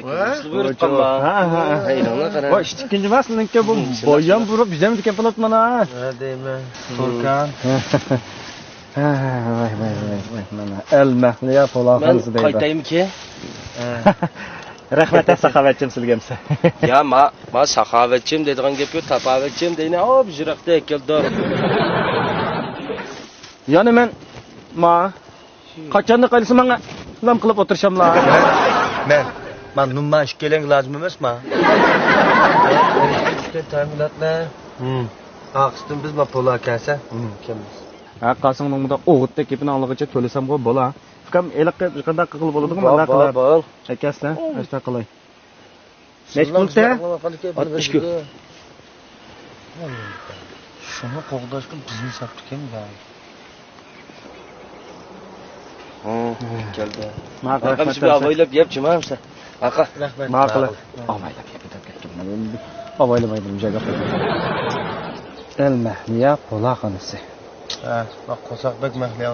ۋە؟ بۇيرۇپ قالما. ھە، ھە، ھە. ھەيدىڭلار قارا. ۋاي، ئىشتىكىنجى ماس سېنىڭكى بۇ، ھىم، شۇنداق. بايام بۇرۇپ بىزەم دېگەن پۇلاتمانا. ھە دەيمەن. تۇركان. ھە، ھە، ۋاي، ۋاي، ۋاي، ۋاي، مانا. ئەل مەھلىيا پۇلاخانىسى دەيدۇ. مەن قايتايمىكى؟ ھە. رەھمەت، ساخاۋەتچىم سىلگەمسە. يا، ما، ما ساخاۋەتچىم دەيدىغان گەپ يوق، تاپاۋەتچىم دەينى، ئاۋۇ يىراقتا كەلدى. يەنە مەن، ما، قاچاندا قايلىسا ماڭا لام قىلىپ ئولتۇرۇشاملا. مەن، مەن، مەن نۇمما ئىككىيلەنگە لازىم ئەمەسما. تەمىناتنى. ھىم. ئاخىرسىدىن بىز ما پولا كەلسە، ھىم، كەلمەس. ھە، قاسىڭنىڭ مۇنداق ئوغۇتتەك گېپىنى ئاڭلىغىچە تۆلىسەمغۇ بولا. ئۇكام، ھېلىقى قانداق قىلغىلى بولىدىغۇ، بار، مۇنداق بار، قىلار. بار. ئەكەلسە، مم. ئاشتا قىلاي. نەچچە پۇل ئەتە؟ ئاتمىش ئىككى. شۇنى قوغداشقا بىزنى ساپتىكەن يا. ھە، كەلدى. ماقۇل، ماقۇل، رەھمەت، شۇ ئاۋايلاپ يەپ چىمامسە. ئاقا. رەھمەت. ماقۇل. ماقۇل. ئاۋايلاپ يەپ كېتىپ كەتتىم. ئاۋايلىمايدۇ، مۇشۇ يەردە. ئەل مەھلىيا قولاخانىسى. ھە، باق، قورساق بەك مەھلىيا.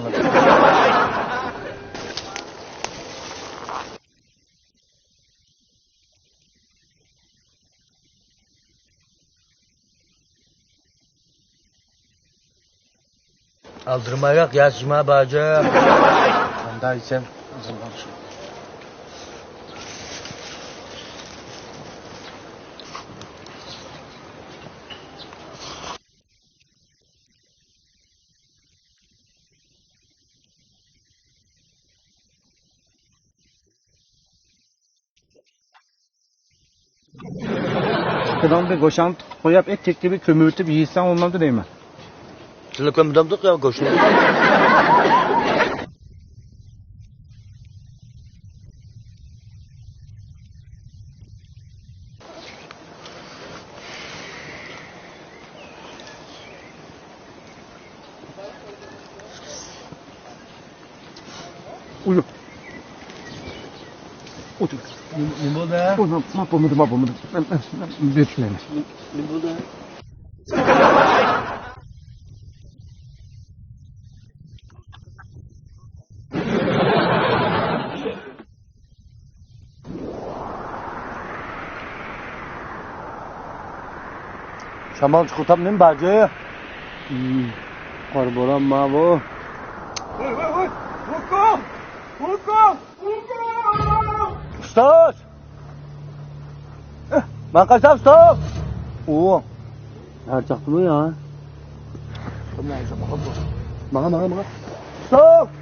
ئالدىرىمايراق ياسىما باجىم. قانداق يېسەم، ئىزىمغا شۇ. كېلىڭ بىر گوشاڭ قويۇپ، ئېت تېكىپ كۆمۈۋېتىپ يېسەڭ بولمامدۇ دەيمەن. سىلەر كۆممىدەمدۇق يا گۆشنى؟ ئۇيۇ. ئوتۇر. نېمە، نېمە بولدى؟ ئۇ، ما، ما بولمىدى، ما بولمىدى. مەن، مەن، مەن بېرىپ كېلەيمەن. نېمە بولدى؟ شامال چىقىۋاتامدىمۇ باجى؟ قار بوران ماۋۇ. ۋوي، ۋوي، ۋوي! ھوكو! ھوكو! ئۇستاز! ماڭا قارىسام ئۇستاز! ئۇ نەچاقتىمۇ يا؟ ماڭا، ماڭا، ماڭا! ئۇستاز!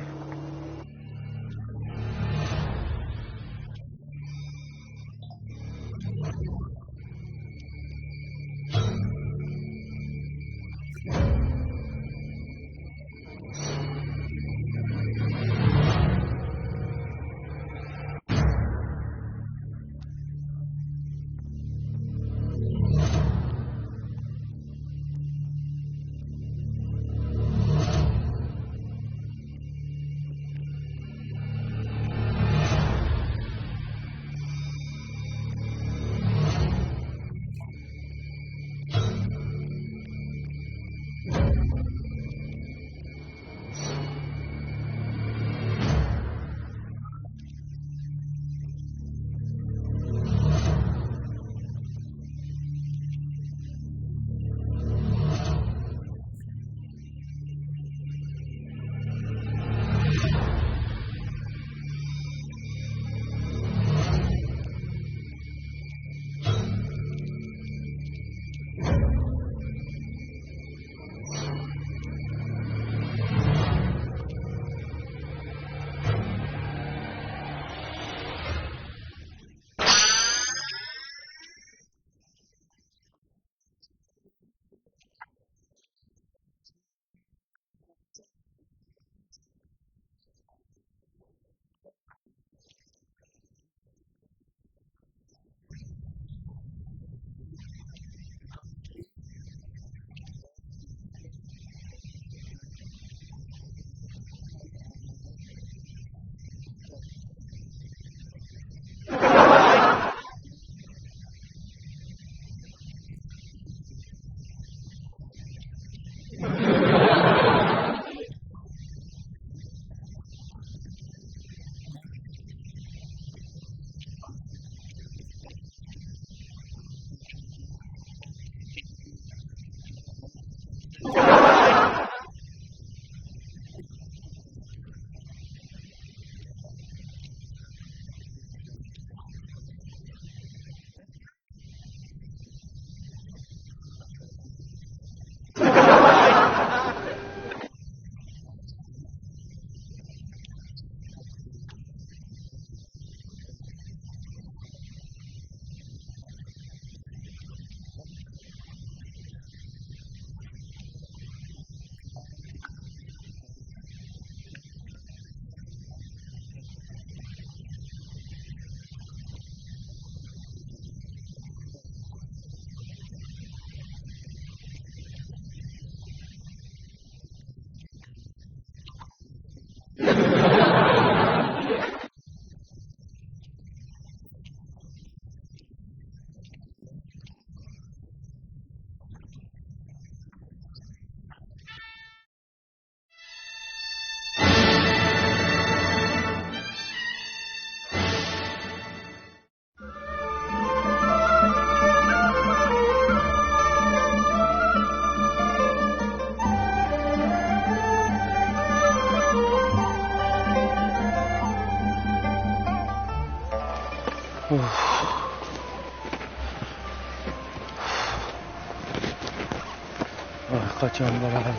قاچان بارىمەن؟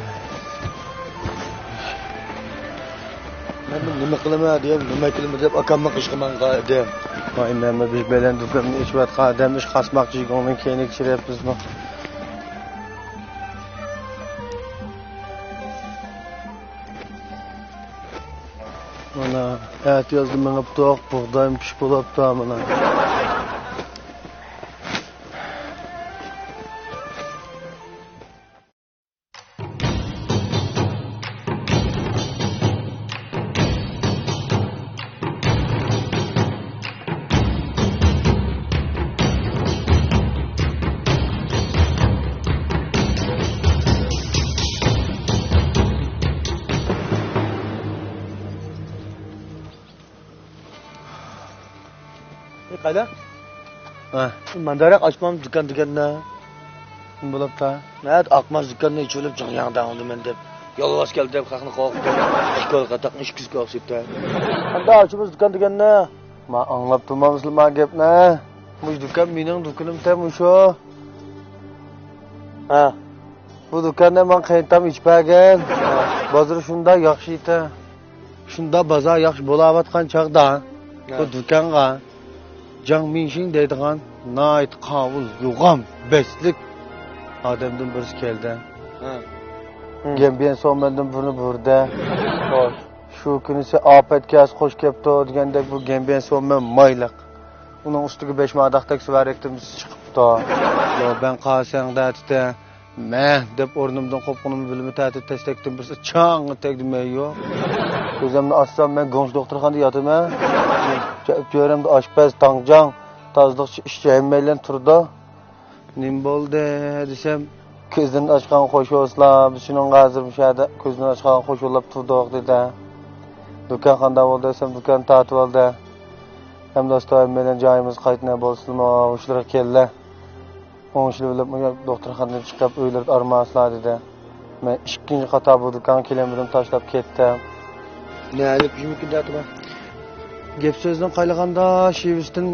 مەن نېمە قىلىمەن دېيەم، نېمە قىلىمەن دەپ ئاكامنىڭ قېشىغا ماڭغان ئىدىم. ۋاي، مەنمۇ بىر بەلەن دۇكاننى ئېچىۋاتقان ئادەم، ئىش قاسماقچى يىگىتنىڭ كەينىگە چىرىپ بىزمۇ. ئەتىيازدا مېڭىپتۇق، بۇغدايمۇ پىشىپ بولاپتۇ مانا. ئەي، قايدا؟ ھە. مانداراق ئاچمام دۇكان دېگەننى. نېمە بولۇپتا؟ نەدە ئاقماس دۇكاننى ئېچىۋېلىپ جىڭياڭ دەڭلىمەن دەپ. يالۋاز كەلدى دەپ خەقنى قورقۇتۇپ، ئىككى قاتاقنى ئىككى كۈزگە ئوخشىتىپ. قانداق ئاچىمىز دۇكان دېگەننى؟ ما ئاڭلاپ تۇرمامسىلەر ما گەپنى؟ مۇشۇ دۇكان مېنىڭ دۇكىنىم تە مۇشۇ. ھە. بۇ دۇكاننى ماڭا قېيىنتام ئېچىپ بەرگەن. بازىرى شۇنداق ياخشى ئىتى. شۇنداق بازار ياخشى بولاۋاتقان چاغدا، ھە، بۇ دۇكانغا جاڭ مىنشىڭ دەيدىغان ناھايىتى قاۋۇل، يوغان، بەستلىك ئادەمدىن بىرسى كەلدى. ھە. گەنبىيەن سومەندىن بىرنى بۇردى. شۇ كۈنىسى ئاپەت كەس خوش كەپتۇ دېگەندەك بۇ گەنبىيەن سومەن مايلىق. ئۇنىڭ ئۈستىگە بەش ماداقتەك سۇۋەرەكتىن چىقىپتۇ. يو، بەن قاسەڭ دەتتى. مە دەپ ئورنۇمدىن قوپقىنىمنى بىلمە تەتۈر تەستەكتىن بىرسى چاڭ تەگدى مەييو. كۆزۈمنى ئاچسام مەن گۇڭشې دوختۇرخانىدا ياتىمەن. چۆرەمدە ئاشپەز، تاڭجاڭ، تازىلىقچى، ئىشچى ھەممەيلەن تۇرىدۇ. نېمە بولدى دېسەم، كۆزلىرىنى ئاچقان خوش بولسىلا، بىز شۇنىڭغا ھازىر مۇشۇ يەردە كۆزلىرىنى ئاچقان خوش بولۇپ تۇردۇق دېدى. دۇكان قانداق بولدى دېسەم، دۇكان تارتىۋالدى. ھەمدە ئۇستا ھەممەيلەن جايىمىزغا قايتىنا بولسىلىمۇ ھوشلىرىغا كەلدى. ئوڭشىلىۋېلىپ، مۇشۇ دوختۇرخانىدىن چىقىپ، ئۆيلىرىدە ئارمانسىلا، دېدى. مەن ئىككىنچى قاتار بۇ دۇكانغا كېلەلمىدىم، تاشلاپ كەتتىم. نەلىك يۈمۈكىن دەتىما؟ گەپ سۆزدىن قايلىغاندا، شېۋىسىدىن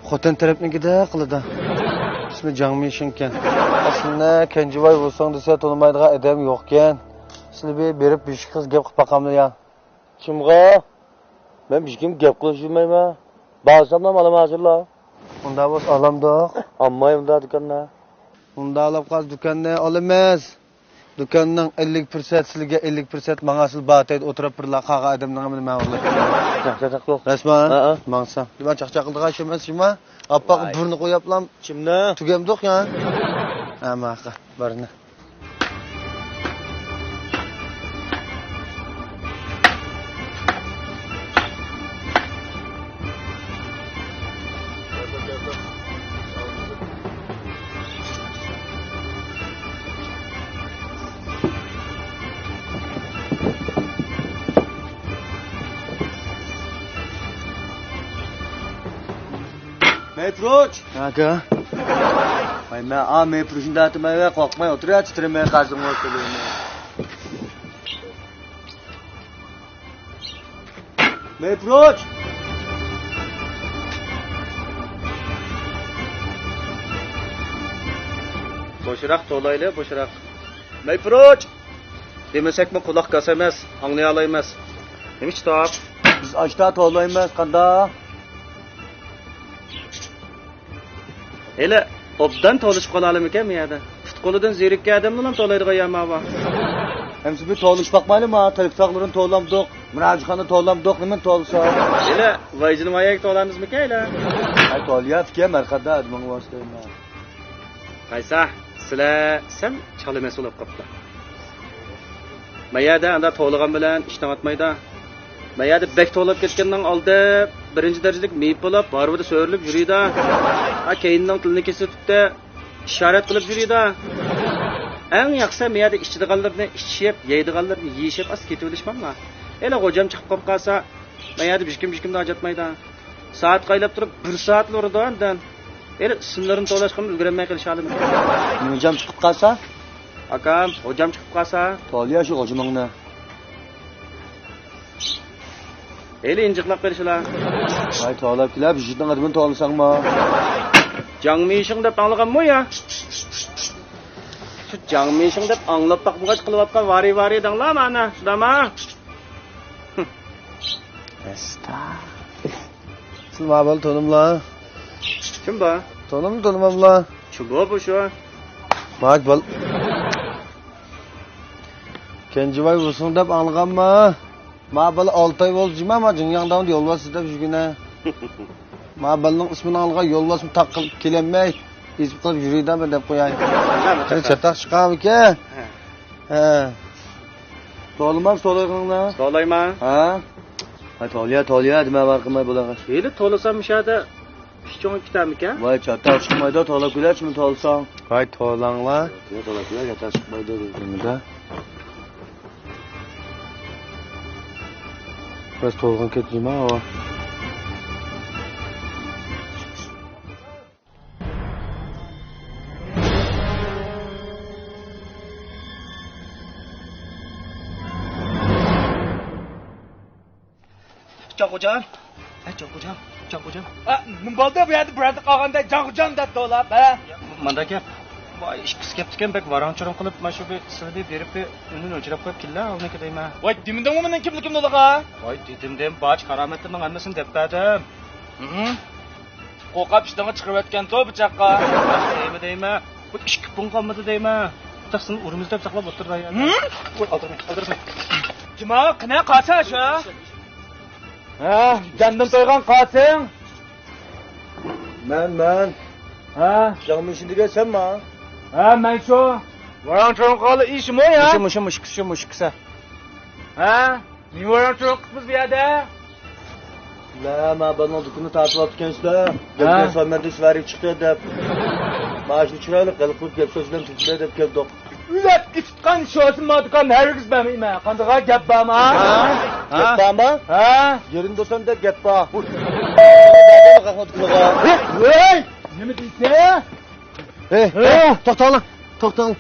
خوتەن تەرەپنىڭكىدەك قىلىدۇ. ئىسمى جاڭ مىشىڭكەن. ئەسلىنى كەنجىۋاي بولساڭ دېسە، تونۇمايدىغان ئادەم يوقكەن. سىلى بىر بېرىپ، بىر قىز گەپ قىلىپ باقامدۇ يا؟ كىمغا؟ مەن ھېچكىمگە گەپ قىلىشمايمەن. بارساملا ئالام ھازىرلا. ئۇنداق بولسا ئالامدۇق. ئالماي ئۇنداق دۇكاندا. ئۇنداقلاپ قالسا دۇكاننى ئالىمىز. دۇكاننىڭ ئەللىك پىرسەنت سىلىگە، ئەللىك پىرسەنت ماڭا، سىل باتەيدە ئوتۇرۇپ بىرلا قالغان ئادەمنىڭ ھەممىنى مەن ئۇرۇپ. چاقچاق قىلىپ. راستما؟ ھەئە. ماڭسا. دېمە چاقچاق قىلىدىغان ئىش ئەمەس، شۇما. ئاپپاق ۋاي. بۇرنى قوياپلام. كىمنى؟ تۈگەمدۇق يا. ھە، ماقا. بارنى. مەيپۇرۇچ! ئاكا. ۋاي، مەن ئا مەيپۇرۇچنى دەۋاتىمەن، ۋە قورقماي ئولتۇر، تىترىمەي قازىڭ ئولتۇرۇڭ. مەيپۇرۇچ! بوشراق توۋلايلى، بوشراق. مەيپۇرۇچ! دېمىسەكمۇ قۇلاق كاسا ئەمەس، ئاڭلىيالايمىز. نېمە ئىش تاپ؟ بىز ئاشتا توۋلايمىز، قاندا؟ ھېلى ئوبدان توۋلىشىپ قالالىمىكەن بۇ يەردە؟ پۇت-قولىدىن زېرىككەن ئادەمنىلا توۋلايدىغان يەر ماۋۇ. ئەمسە بىر توۋلىشىپ باقمايلىما؟ تەلپە تاغلىرىنى توۋلامدۇق، مىراجىخانىنى توۋلامدۇق، نېمىنى توۋلىسا؟ ھېلى ۋايجىنىم ئايەگە توۋلامىزمىكەن ھېلى؟ ھەي، توۋلىياتىكەن، ھەر قانداق ئادىمىڭ ۋاسىتە. قايسا، سىلەر سەل چالا مەسئۇل بولۇپ قاپتۇ. ما يەردە ئاندا توۋلىغان بىلەن ئىش تاڭاتمايدۇ. ما يەردە بەك توۋلاپ كەتكەننىڭ ئالدى بىرىنچى دەرىجىلىك مېيىپ بولۇپ، ھارۋىدا سۆرىلىپ يۈرىدۇ. ھا، كەينىنىڭ تىلىنى كېسىۋېتىپتۇ، ئىشارەت قىلىپ يۈرىدۇ. ئەڭ ياخشىسى ما يەردە ئىچىدىغانلىرىنى ئىچىپ، يەيدىغانلىرىنى يېيىشىپ، ئاز كېتىۋېلىشماملا. ھېلى غوجام چىقىپ قاپقالسا، ما يەردە ھېچكىم ھېچكىمدىن ھاجەتمايدۇ. سائەتكە ئايلاپ تۇرۇپ، بىر سائەتلا ئۇرىدۇ ئاندىن. ھېلى ئىسىملىرىنى توۋلاشقىمۇ ئۈلگۈرەلمەي قېلىشالىمىكەن. نىمە غوجام چىقىپ قالسا؟ ئاكام، غوجام چىقىپ قالسا؟ توۋلىيا شۇ غوجىمىڭنى. ھېلى ئىنجىقلاپ قېلىشىلا. ۋاي، توۋلاپ كېلە، بىر يىگىتنىڭ ئادىمىنى توۋلىساڭمۇ. جاڭ مىشىڭ دەپ ئاڭلىغانمۇ يا؟ شۇ جاڭ مىشىڭ دەپ ئاڭلاپ باقمىغاچ قىلىۋاتقان ۋارى-ۋارى دەڭلا مانا، شۇنداقما؟ ئەستا. سىلى ما بالا تونۇملا؟ كىم بار؟ تونۇم، تونۇماملا؟ كىم بۇ، بۇ شۇ؟ ماك بال. كەنجىۋاي بولسۇن دەپ ئاڭلىغانما؟ ما بالا ئالتە ئاي بولدى جۇما، ما جىڭياڭداڭدا يولۋاس ئىزدەپ يۈرگىنى. ما بالىنىڭ ئىسمىنى ئالغان يولۋاسمۇ تاق قىلىپ كېلەلمەي، ئېزىپ قېلىپ يۈرىدە بىر دەپ قوياي. سەن چاتاق چىقارمىكىن؟ ھە. ھە. توۋلىمام، توۋلايغىنىڭنى. توۋلايمەن. ھە؟ ھە، توۋلىيا، توۋلىيا دېمە بار قىلماي بۇلارغا. ھېلى توۋلىسام مۇشۇ يەردە ئىش چوڭىيىپ كېتەرمىكەن؟ ۋاي، چاتاق چىقمايدۇ، توۋلاپ كېلەرچىمۇ توۋلىساڭ. ۋاي، توۋلاڭلار. توۋلاپ كېلەر، چاتاق چىقمايدۇ. نېمىدە؟ بىراز توۋلىغان كەتتى جۇما، ھاۋا. جاڭغۇجان. ئە، جاڭغۇجان، جاڭغۇجان. ئە، نېمە بولدى؟ بۇ يەردە بىرەردە قالغاندا جاڭغۇجان دەپ توۋلاپ، ھە؟ مانداك گەپ. ۋاي، ئىككىسى كەپتىكەن، بەك ۋاراڭ-چۇرۇڭ قىلىپ، مانا شۇ بىر سىلىدى بېرىپ بىر ئۇنى ئۆچۈرۈپ قويۇپ كېلە، ئۇنىڭكى دەيمەن. ۋاي، دېمىدىڭمۇ مېنىڭ كىملىكىمنى ئۇلىغا؟ ۋاي، دېدىم، دېدىم، بارچە كارامەتلىرىمنىڭ ھەممىسىنى دەپ بەردىم. ھىم. قورقۇپ ئىشتىنىڭغا چىقىرىۋەتكەنتۇ بىچاققا. دەيمە، دەيمە. خۇددى ئىككى پۇڭ قالمىدى دەيمە. تېخى سېنى ئۇرىمىز دەپ ساقلاپ ئولتۇرىدۇ يا. ھىم؟ ۋاي، ئالدىرىمەن، ئالدىرىمەن. جۇما، قېنى قاسا شۇ. ھە، جاندىن تويغان قاسىڭ. مەن، مەن. ھە؟ جاڭ مىشىن دېگەن سەنما؟ ھە، مەن شۇ. ۋاراڭ-چۇرۇڭ قىلغانلا ئىشمۇ يا؟ مۇشۇ، مۇشۇ، مۇشۇ، مۇشۇ، مۇشۇ كىسە. ھە؟ نېمە ۋاراڭ-چۇرۇڭ قىپسىز بۇ يەردە؟ لا، ما بالىنىڭ دۇكىنىنى تارتىۋاپتىكەنسىلەر. ھە؟ گەپكە سالمايدۇ، سۈۋەرىگە چىقتى دەپ. ماشىنا چىرايلىق، ھېلىقى گەپ سۆز بىلەن تۈزىدۇ دەپ كەلدۇق. ئۆلۈپ كېتىدىغان شوسىما دۇكان ھەرگىز بەرمەيمەن. قانداق گەپ بارما؟ ھە؟ گەپ بارما؟ ھە؟ يېرىنى بولسام دەپ گەپ بار. ۋەي! نېمە دەيسەن؟ ھەي، ھەي! توختاڭلار، توختاڭلار.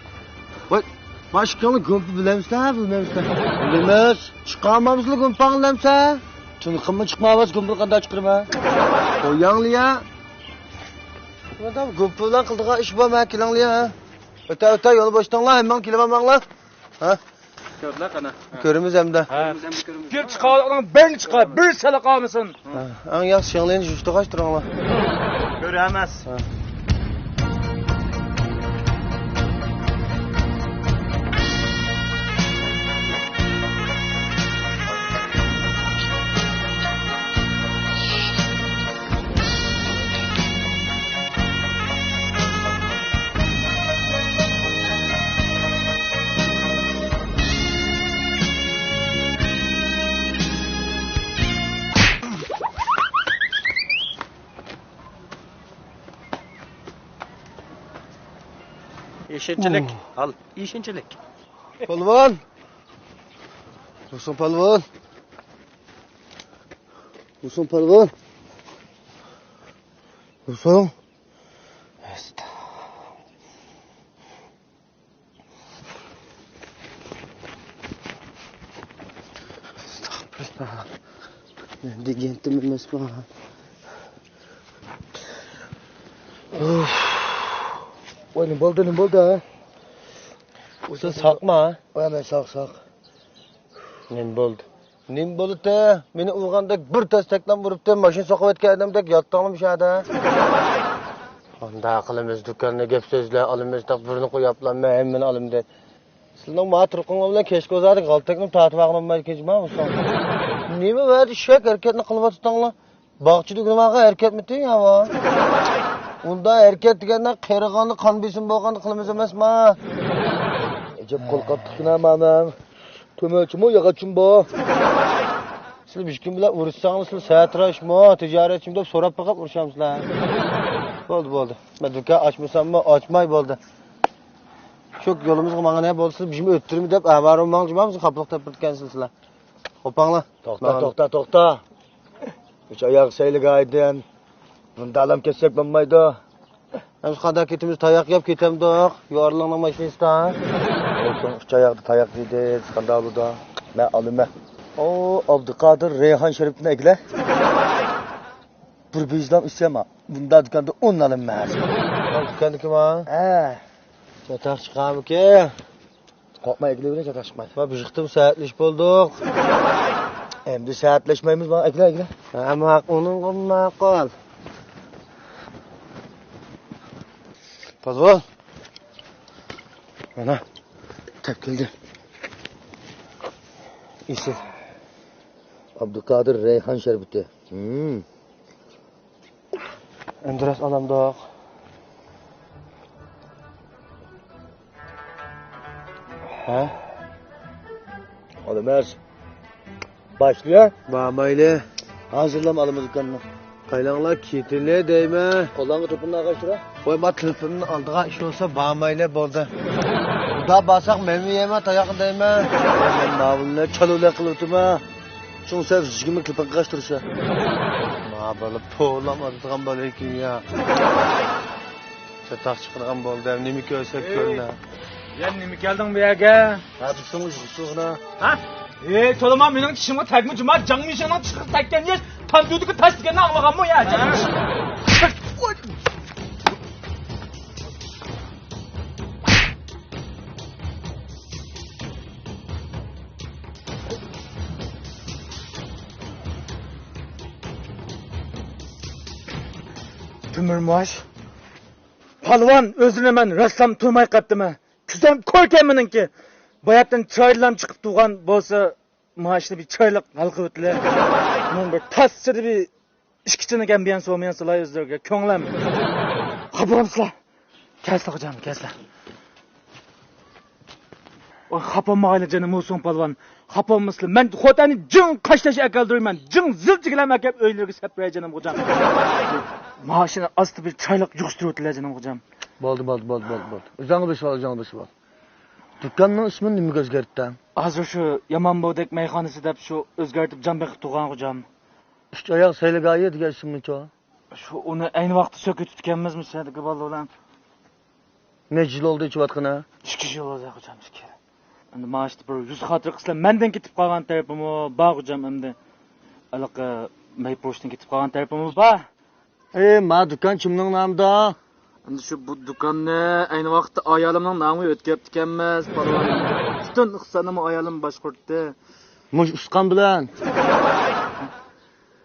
ۋاي، مانا ئىككىڭلار گۇمپا بىلەمسىلەر، بىلمەمسىلەر؟ بىلىمىز. چىقارمامسىلەر گۇمپاڭلارنى دەمسە؟ تۇنۇقۇممۇ چىقمايۋاتسا گۇمپىنى قانداق چىقىرىمەن؟ قوياڭلىيا. گۇمپا بىلەن قىلىدىغان ئىش بار، مەن كېلىڭلىيا. ئۆتە، ئۆتە، يول بوشىتىڭلار، ھەممىڭ كېلىۋالماڭلار. ھە؟ كۆردىلە قانا. كۆرىمىز ئەمدى. ھە. گەپ چىقارغانلارنىڭ بىرىنى چىقار، بىر سەل قالمىسۇن. ھە. ئەڭ ياخشى شېڭلىنى يۇشتۇغاچ تۇرۇڭلار. كۆرەمەس. ھە. ئىشەنچلىك. ئۇھ. ھال، ئىشەنچلىك. پالۋان! تۇرسۇن پالۋان! تۇرسۇن پالۋان! تۇرسۇن! ئەستەغپۇرۇللا. مەن دېگەنتىم ئەمەسما. ئۇف. ۋاي، نېمە بولدى، نېمە بولدى، ھە؟ سەن ساقما؟ ۋاي، مەن ساق، ساق. نېمە بولدى؟ نېمە بولىتى؟ مېنى ئۇرغاندەك بىر تەستەكلەم ئۇرۇپتۇ، ماشىنا سوقۇۋەتكەن ئادەمدەك ياتتىڭلىمۇ شۇ يەردە؟ قانداق قىلىمىز، دۇكاننى گەپ سۆزلەر ئالىمىز، تاق بىرنى قوياپلا مەن ھەممىنى ئالىمدى. سىلىنىڭ ما تۇرقۇڭلار بىلەن كەچكە ئۇزاردەك غالتەكنى تارتىۋالغىنىم بار ئىكەن جۇما بۇسۇڭ. نېمە ۋەدە ئىششەك ھەرىكەتنى قىلىۋاتىتىڭلار؟ باغچىدا ئۆگىنىۋالغان ھەرىكەتمىتى ياۋا؟ ئۇنداق ھەرىكەت دېگەندە قېرىغاندا قان بېسىمى بولغاندا قىلىمىز ئەمەسما؟ ئەجەب قول قاتتىقكىنا مانا. تۆمۈرچىمۇ ياغاچچىمۇ بۇ؟ سىلەر بىر كىم بىلەن ئۇرۇشساڭلار، سىلەر سەتراشمۇ، تىجارەتچىمۇ دەپ سوراپ بېقىپ ئۇرۇشامسىلەر؟ بولدى، بولدى. مەن دۇكان ئاچمىساممۇ ئاچماي بولدى. شۇ يولىمىزغا ماڭغان يەر بولسا، بىزمۇ ئۆتتۈرمە دەپ ئەۋارە ماڭجىما، بىزنى خاپىلىق تېپىدىكەنسىلەر، سىلەر. قوپاڭلار. توختا، ماڭىڭلار. توختا، توختا. ئۈچ ئاياغ سەيلىگەيدىن. بۇندا ئالام كەتسەك بولمايدۇ. ئەمىسە قانداق كېتىمىز؟ تاياق يەپ كېتەمدۇق؟ يارلىڭنىڭ ماشىنىسىدا. بولسۇن، ئۈچ ئاياغدا تاياق يېدى، قانداق بولىدۇ؟ مەن ئالىمەن. ئو، ئابدۇقادىر، رەيھان شېرىپنى ئەكىلە. بىر بىزلام ئىچسەم، بۇندا دۇكاندا ئون ئالىمەن. دۇكاندىكىما؟ ھە. چاتاق چىقارمىكىن؟ قورقما، ئەگلەۋېرىڭ، چاتاق چىقمايدۇ. ما بىر قېتىم سەتلىشىپ بولدۇق. ئەمدى سەتلەشمەيمىز، ماڭا ئەگلە، ئەگلە. ھە، ماق-، ئۇنىڭغا ماقۇل. پالۋان. مانا، تەپ كەلدى. ئېسىل. ئابدۇقادىر رەيھان شەربىتى. ھىم. ئەمدى راست ئالامدۇق؟ ھە؟ ئالىمىز. باشلىيا. بارمايلى. ھازىرلام ئالىمىز دۇكاننى. قايلاڭلار كېتىلى دەيمەن. قولۇڭغا تېلېفوننى ئاغاشتۇرا. ۋاي، ما تېلېفوننى ئالدىغان ئىش بولسا بارمايلى بولدى. ئۇدا بارساق مەنمۇ يەيمەن تاياقنى دەيمەن. مەن ماۋۇلنى چالىۋەت قىلىۋېتىمەن. شۇڭا سەن يىگىرمە تېلېفون قاغاشتۇرسا. ما بالا پولام ئاتىدىغان بالا ئىكەن يا. چاتاق چىقىدىغان بولدى. نېمە كۆرسەك كۆرۈنە. يا نېمە كەلدىڭ بۇ يەرگە؟ ھە، بىز سېنىڭ يىغىشىغىنا. ھە؟ ئېي، تولىما مېنىڭ چىشىمغا تەگمە جۇما، جاڭ مىشىڭنىڭ چىشىغا تەگكەن ياش تانجۇدىكى تاش دېگەننى ئاڭلىغانمۇ يا؟ تۆمۈرماش. پالۋان ئۆزىنى مەن راسلام تونۇماي قاپتىمەن. كۆزۈم كوركەن مېنىڭكى. باياتتىن چىرايلام چىقىپ تۇرغان بولسا، مانا شۇنى بىر چىرايلىق ھەل قىلىۋېتىلە. مۇنىڭ بىر تاسچىدا بىر ئىككى چىنىگەن بىيەن سومىيەن سىلاي ئۆزلىرىگە كۆڭلەم. خاپا بولامسىلەر؟ كەلسىلە خوجام، كەلسىلە. ئوي، خاپا بولمىغايلا جېنىم ئۇسۇن پالۋان. خاپا بولمىسىلە. مەن خوتەننى جىڭ قاشتېشى ئەكەلدۈرىمەن. جىڭ زىلچىگىلەم ئەكەپ ئۆيلىرىگە سەپرەي جېنىم خوجام. ماشىنا ئاستا بىر چىرايلىق يىغىشتۇرۇۋېتىلە جېنىم خوجام. بولدى، بولدى، بولدى، بولدى، بولدى. ئۆزۈڭ بېشى بول، ئۆزۈڭ بېشى بول. دۇكاننىڭ ئىسمىنى نېمىگە ئۆزگەرتتىڭ؟ ھازىر شۇ يامان بودەك مەيخانىسى دەپ شۇ ئۆزگەرتىپ جان بېقىپ تۇرغان خوجام. ئۈچ ئاياق سەيلىگاھى دېگەن ئىسىممىچۇ؟ شۇ ئۇنى ئەينى ۋاقىتتا سۆكۈۋېتىپتىكەنمىزمۇ سەدىكى بالىلار بىلەن. نەچچە يىل بولدى ئېچىۋاتقىنى؟ ئىككى يىل بولدى خوجام، ئىككى يىل. ئەمدى مانا شۇ بىر يۈز خاتىرە قىلسىلەر مەندىن كېتىپ قالغان تەرىپىمۇ بار خوجام ئەمدى. ھېلىقى مەيپۇرۇشتىن كېتىپ قالغان تەرىپىمۇ بار. ئى، ما دۇكان كىمنىڭ نامىدا؟ ئەمدى شۇ بۇ دۇكاننى ئەينى ۋاقىتتا ئايالىمنىڭ نامىغا ئۆتكۈزۈپتىكەنمىز، پالۋان. پۈتۈن ئىقتىسادنىمۇ ئايالىم باشقۇرتتى. مۇشۇ ئۇسقان بىلەن.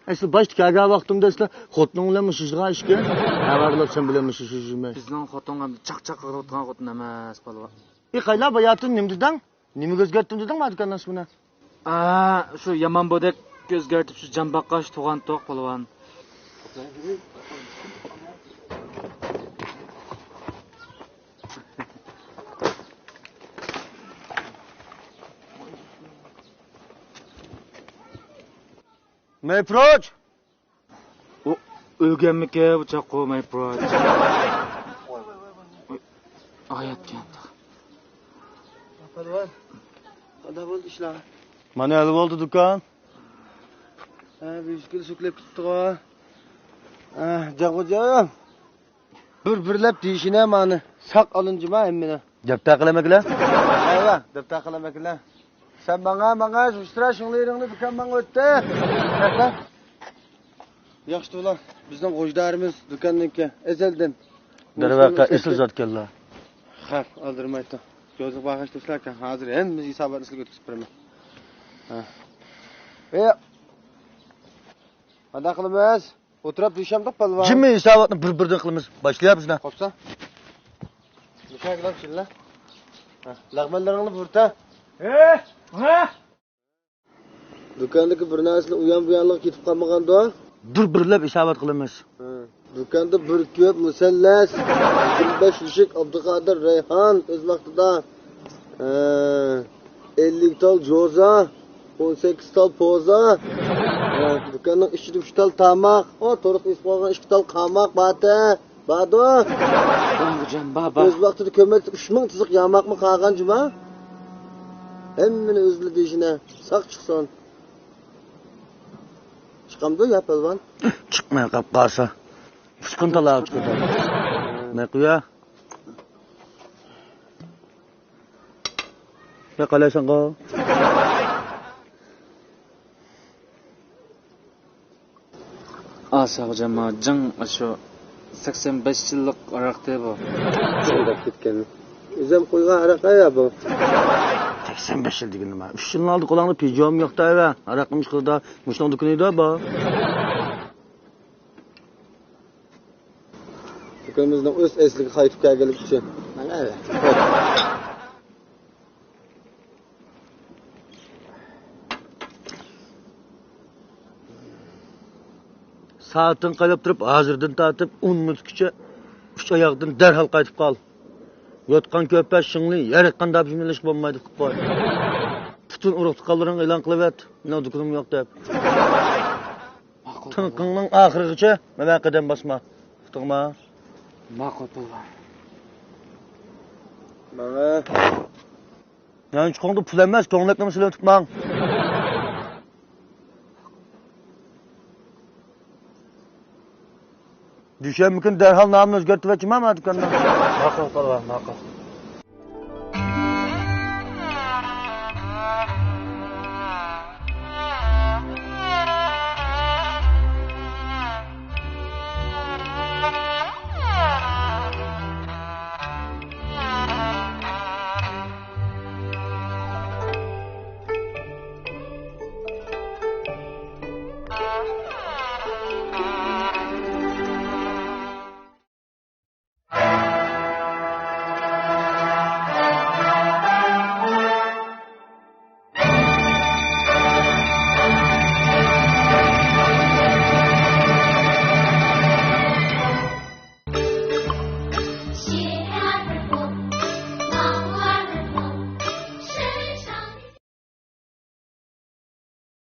ئەسلى باشتا كەلگەن ۋاقتىمدا ئەسلى خوتۇنۇڭ بىلەن مۇشۇ ئىشلىغان ئىكەن. نەۋەرىلەر سەن بىلەن مۇشۇ ئىشلىمەي. بىزنىڭ خوتۇن ئەمدى چاقچاق قىلىۋاتقان خوتۇن ئەمەس، پالۋان. ئى، قايلا باياتىن نېمە دېدىڭ؟ نېمىگە ئۆزگەرتتىم دېدىڭ ما دۇكاننىڭ ئىسمىنى؟ ئا، شۇ يامان بودەككە ئۆزگەرتىپ شۇ جان باققاچ تۇغان توق پالۋان. مەيپۇرۇچ! ئۇ ئۆلگەنمىكى بۇ چاققۇ مەيپۇرۇچ. ھاياتكەن. پالۋان، قانداق بولدى ئىشلار؟ مانا ھەل بولدى دۇكان. ھە، بىر ئىككى كىلو سۈكلەپ كېتىپتىغۇ. ھە، جاغۇجام. بىر-بىرلەپ دېيىشىنە مانى. ساق ئالىنجىما ھەممىنى. دەپتەر قەلەم ئەكىلە. ھەيۋە، دەپتەر قەلەم ئەكىلە. سەن ماڭا، ماڭا، شۇشتۇرا شىڭلىرىڭنى دۇكان ماڭا ئۆتتى. ياخشى تولا. بىزنىڭ غوجدارىمىز دۇكاننىڭكى ئەزەلدىن. دەرۋەقە، ئېسىل زاتكەنلا. خەپ، ئالدىرىمايتتى. كۆزۈك باغاش تۇرسىلەركەن. ھازىر ھەممە ھېساباتنى سىلەرگە ئۆتكۈزۈپ بېرىمەن. ھە. ئى، قانداق قىلىمىز؟ ئولتۇراپ دېيىشەمدۇق، پالۋان. جىمى ھېساباتنى بىر-بىردىن قىلىمىز. باشلىيا بىزنى. قوپسا. مۇشۇ گىلام شىللا. ھە، لەغمەنلىرىڭنى بۇرتا. ھە، ھە. دۇكاندىكى بىر نەرسىلەر ئۇيان-بۇيانلىققا كېتىپ قالمىغاندۇ؟ بىر-بىرلەپ ھېسابات قىلىمىز. ھە. دۇكاندا بىر كۆپ مۇسەللەس، يىگىرمە بەش مۈشۈك ئابدۇقادىر رەيھان ئۆز ۋاقتىدا، ھە، ئەللىك تال جوزا، ئون سەككىز تال پوزا، ھە، دۇكاننىڭ ئىچىدە ئۈچ تال تاماق، ئۇ تۇرۇق ئېسىپ قالغان ئىككى تال قاماق باتە، باردۇ. بار خوجام، بار، بار. ئۆز ۋاقتىدا كۆمەكتە ئۈچ مىڭ تىزىق ياماقمۇ قالغان جۇما. ھەممىنى ئۆزلە دېيىشىنە، ساق چىقسۇن. چىقامدۇ يا پالۋان؟ چىقماي قاپ قالسا. ئۈچ كۈن تالاغا چىقىدۇ. نەقىيە. يا قالايساڭغۇ. ئاسا خوجام، جىڭ ئاشۇ سەكسەن بەش يىللىق ھاراقتى بۇ. جىڭ دەپ كەتكەن. ئۆزۈم قۇيغان ھاراق يا بۇ. سەكسەن بەش يىل دېگىنى نېمە؟ ئۈچ يىلنىڭ ئالدى قولۇڭدا پىجوم يوق دەۋە. ھاراقنىمۇ ئىشقىلىدا مۇشۇنىڭ دۇكىنى ئىدى بۇ. دۇكىنىمىزنىڭ ئۆز ئەسلىگە قايتىپ كەلگەنلىكى ئۈچۈن. مانا. سائىتىڭ قايلاپ تۇرۇپ، ھازىردىن تارتىپ ئون مىنۇتقىچە ئۈچ ئاياغدىن دەرھال قايتىپ قال. يوتقان كۆرپە شىڭلى يەر يىققان داپشىمىلىشقا بولمايدۇ قىلىپ قوي. پۈتۈن ئۇرۇق تۇغقانلىرىڭغا ئېلان قىلىۋەت، مېنىڭ دۇكىنىم يوق دەپ. ماقۇل. تىڭقىڭنىڭ ئاخىرىغىچە مەن قەدەم باسما. ئۇقتۇڭما؟ ماقۇل، بالىلار. ماڭا. يانچۇقۇڭدا پۇل ئەمەس، كۆڭلەكنىمۇ سېلىۋېتىپ ماڭ. دۈشەنبە كۈنى دەرھال نامىنى ئۆزگەرتىۋەتچىما، ما دۇكاندا. ماقۇل، بالىلار، ماقۇل.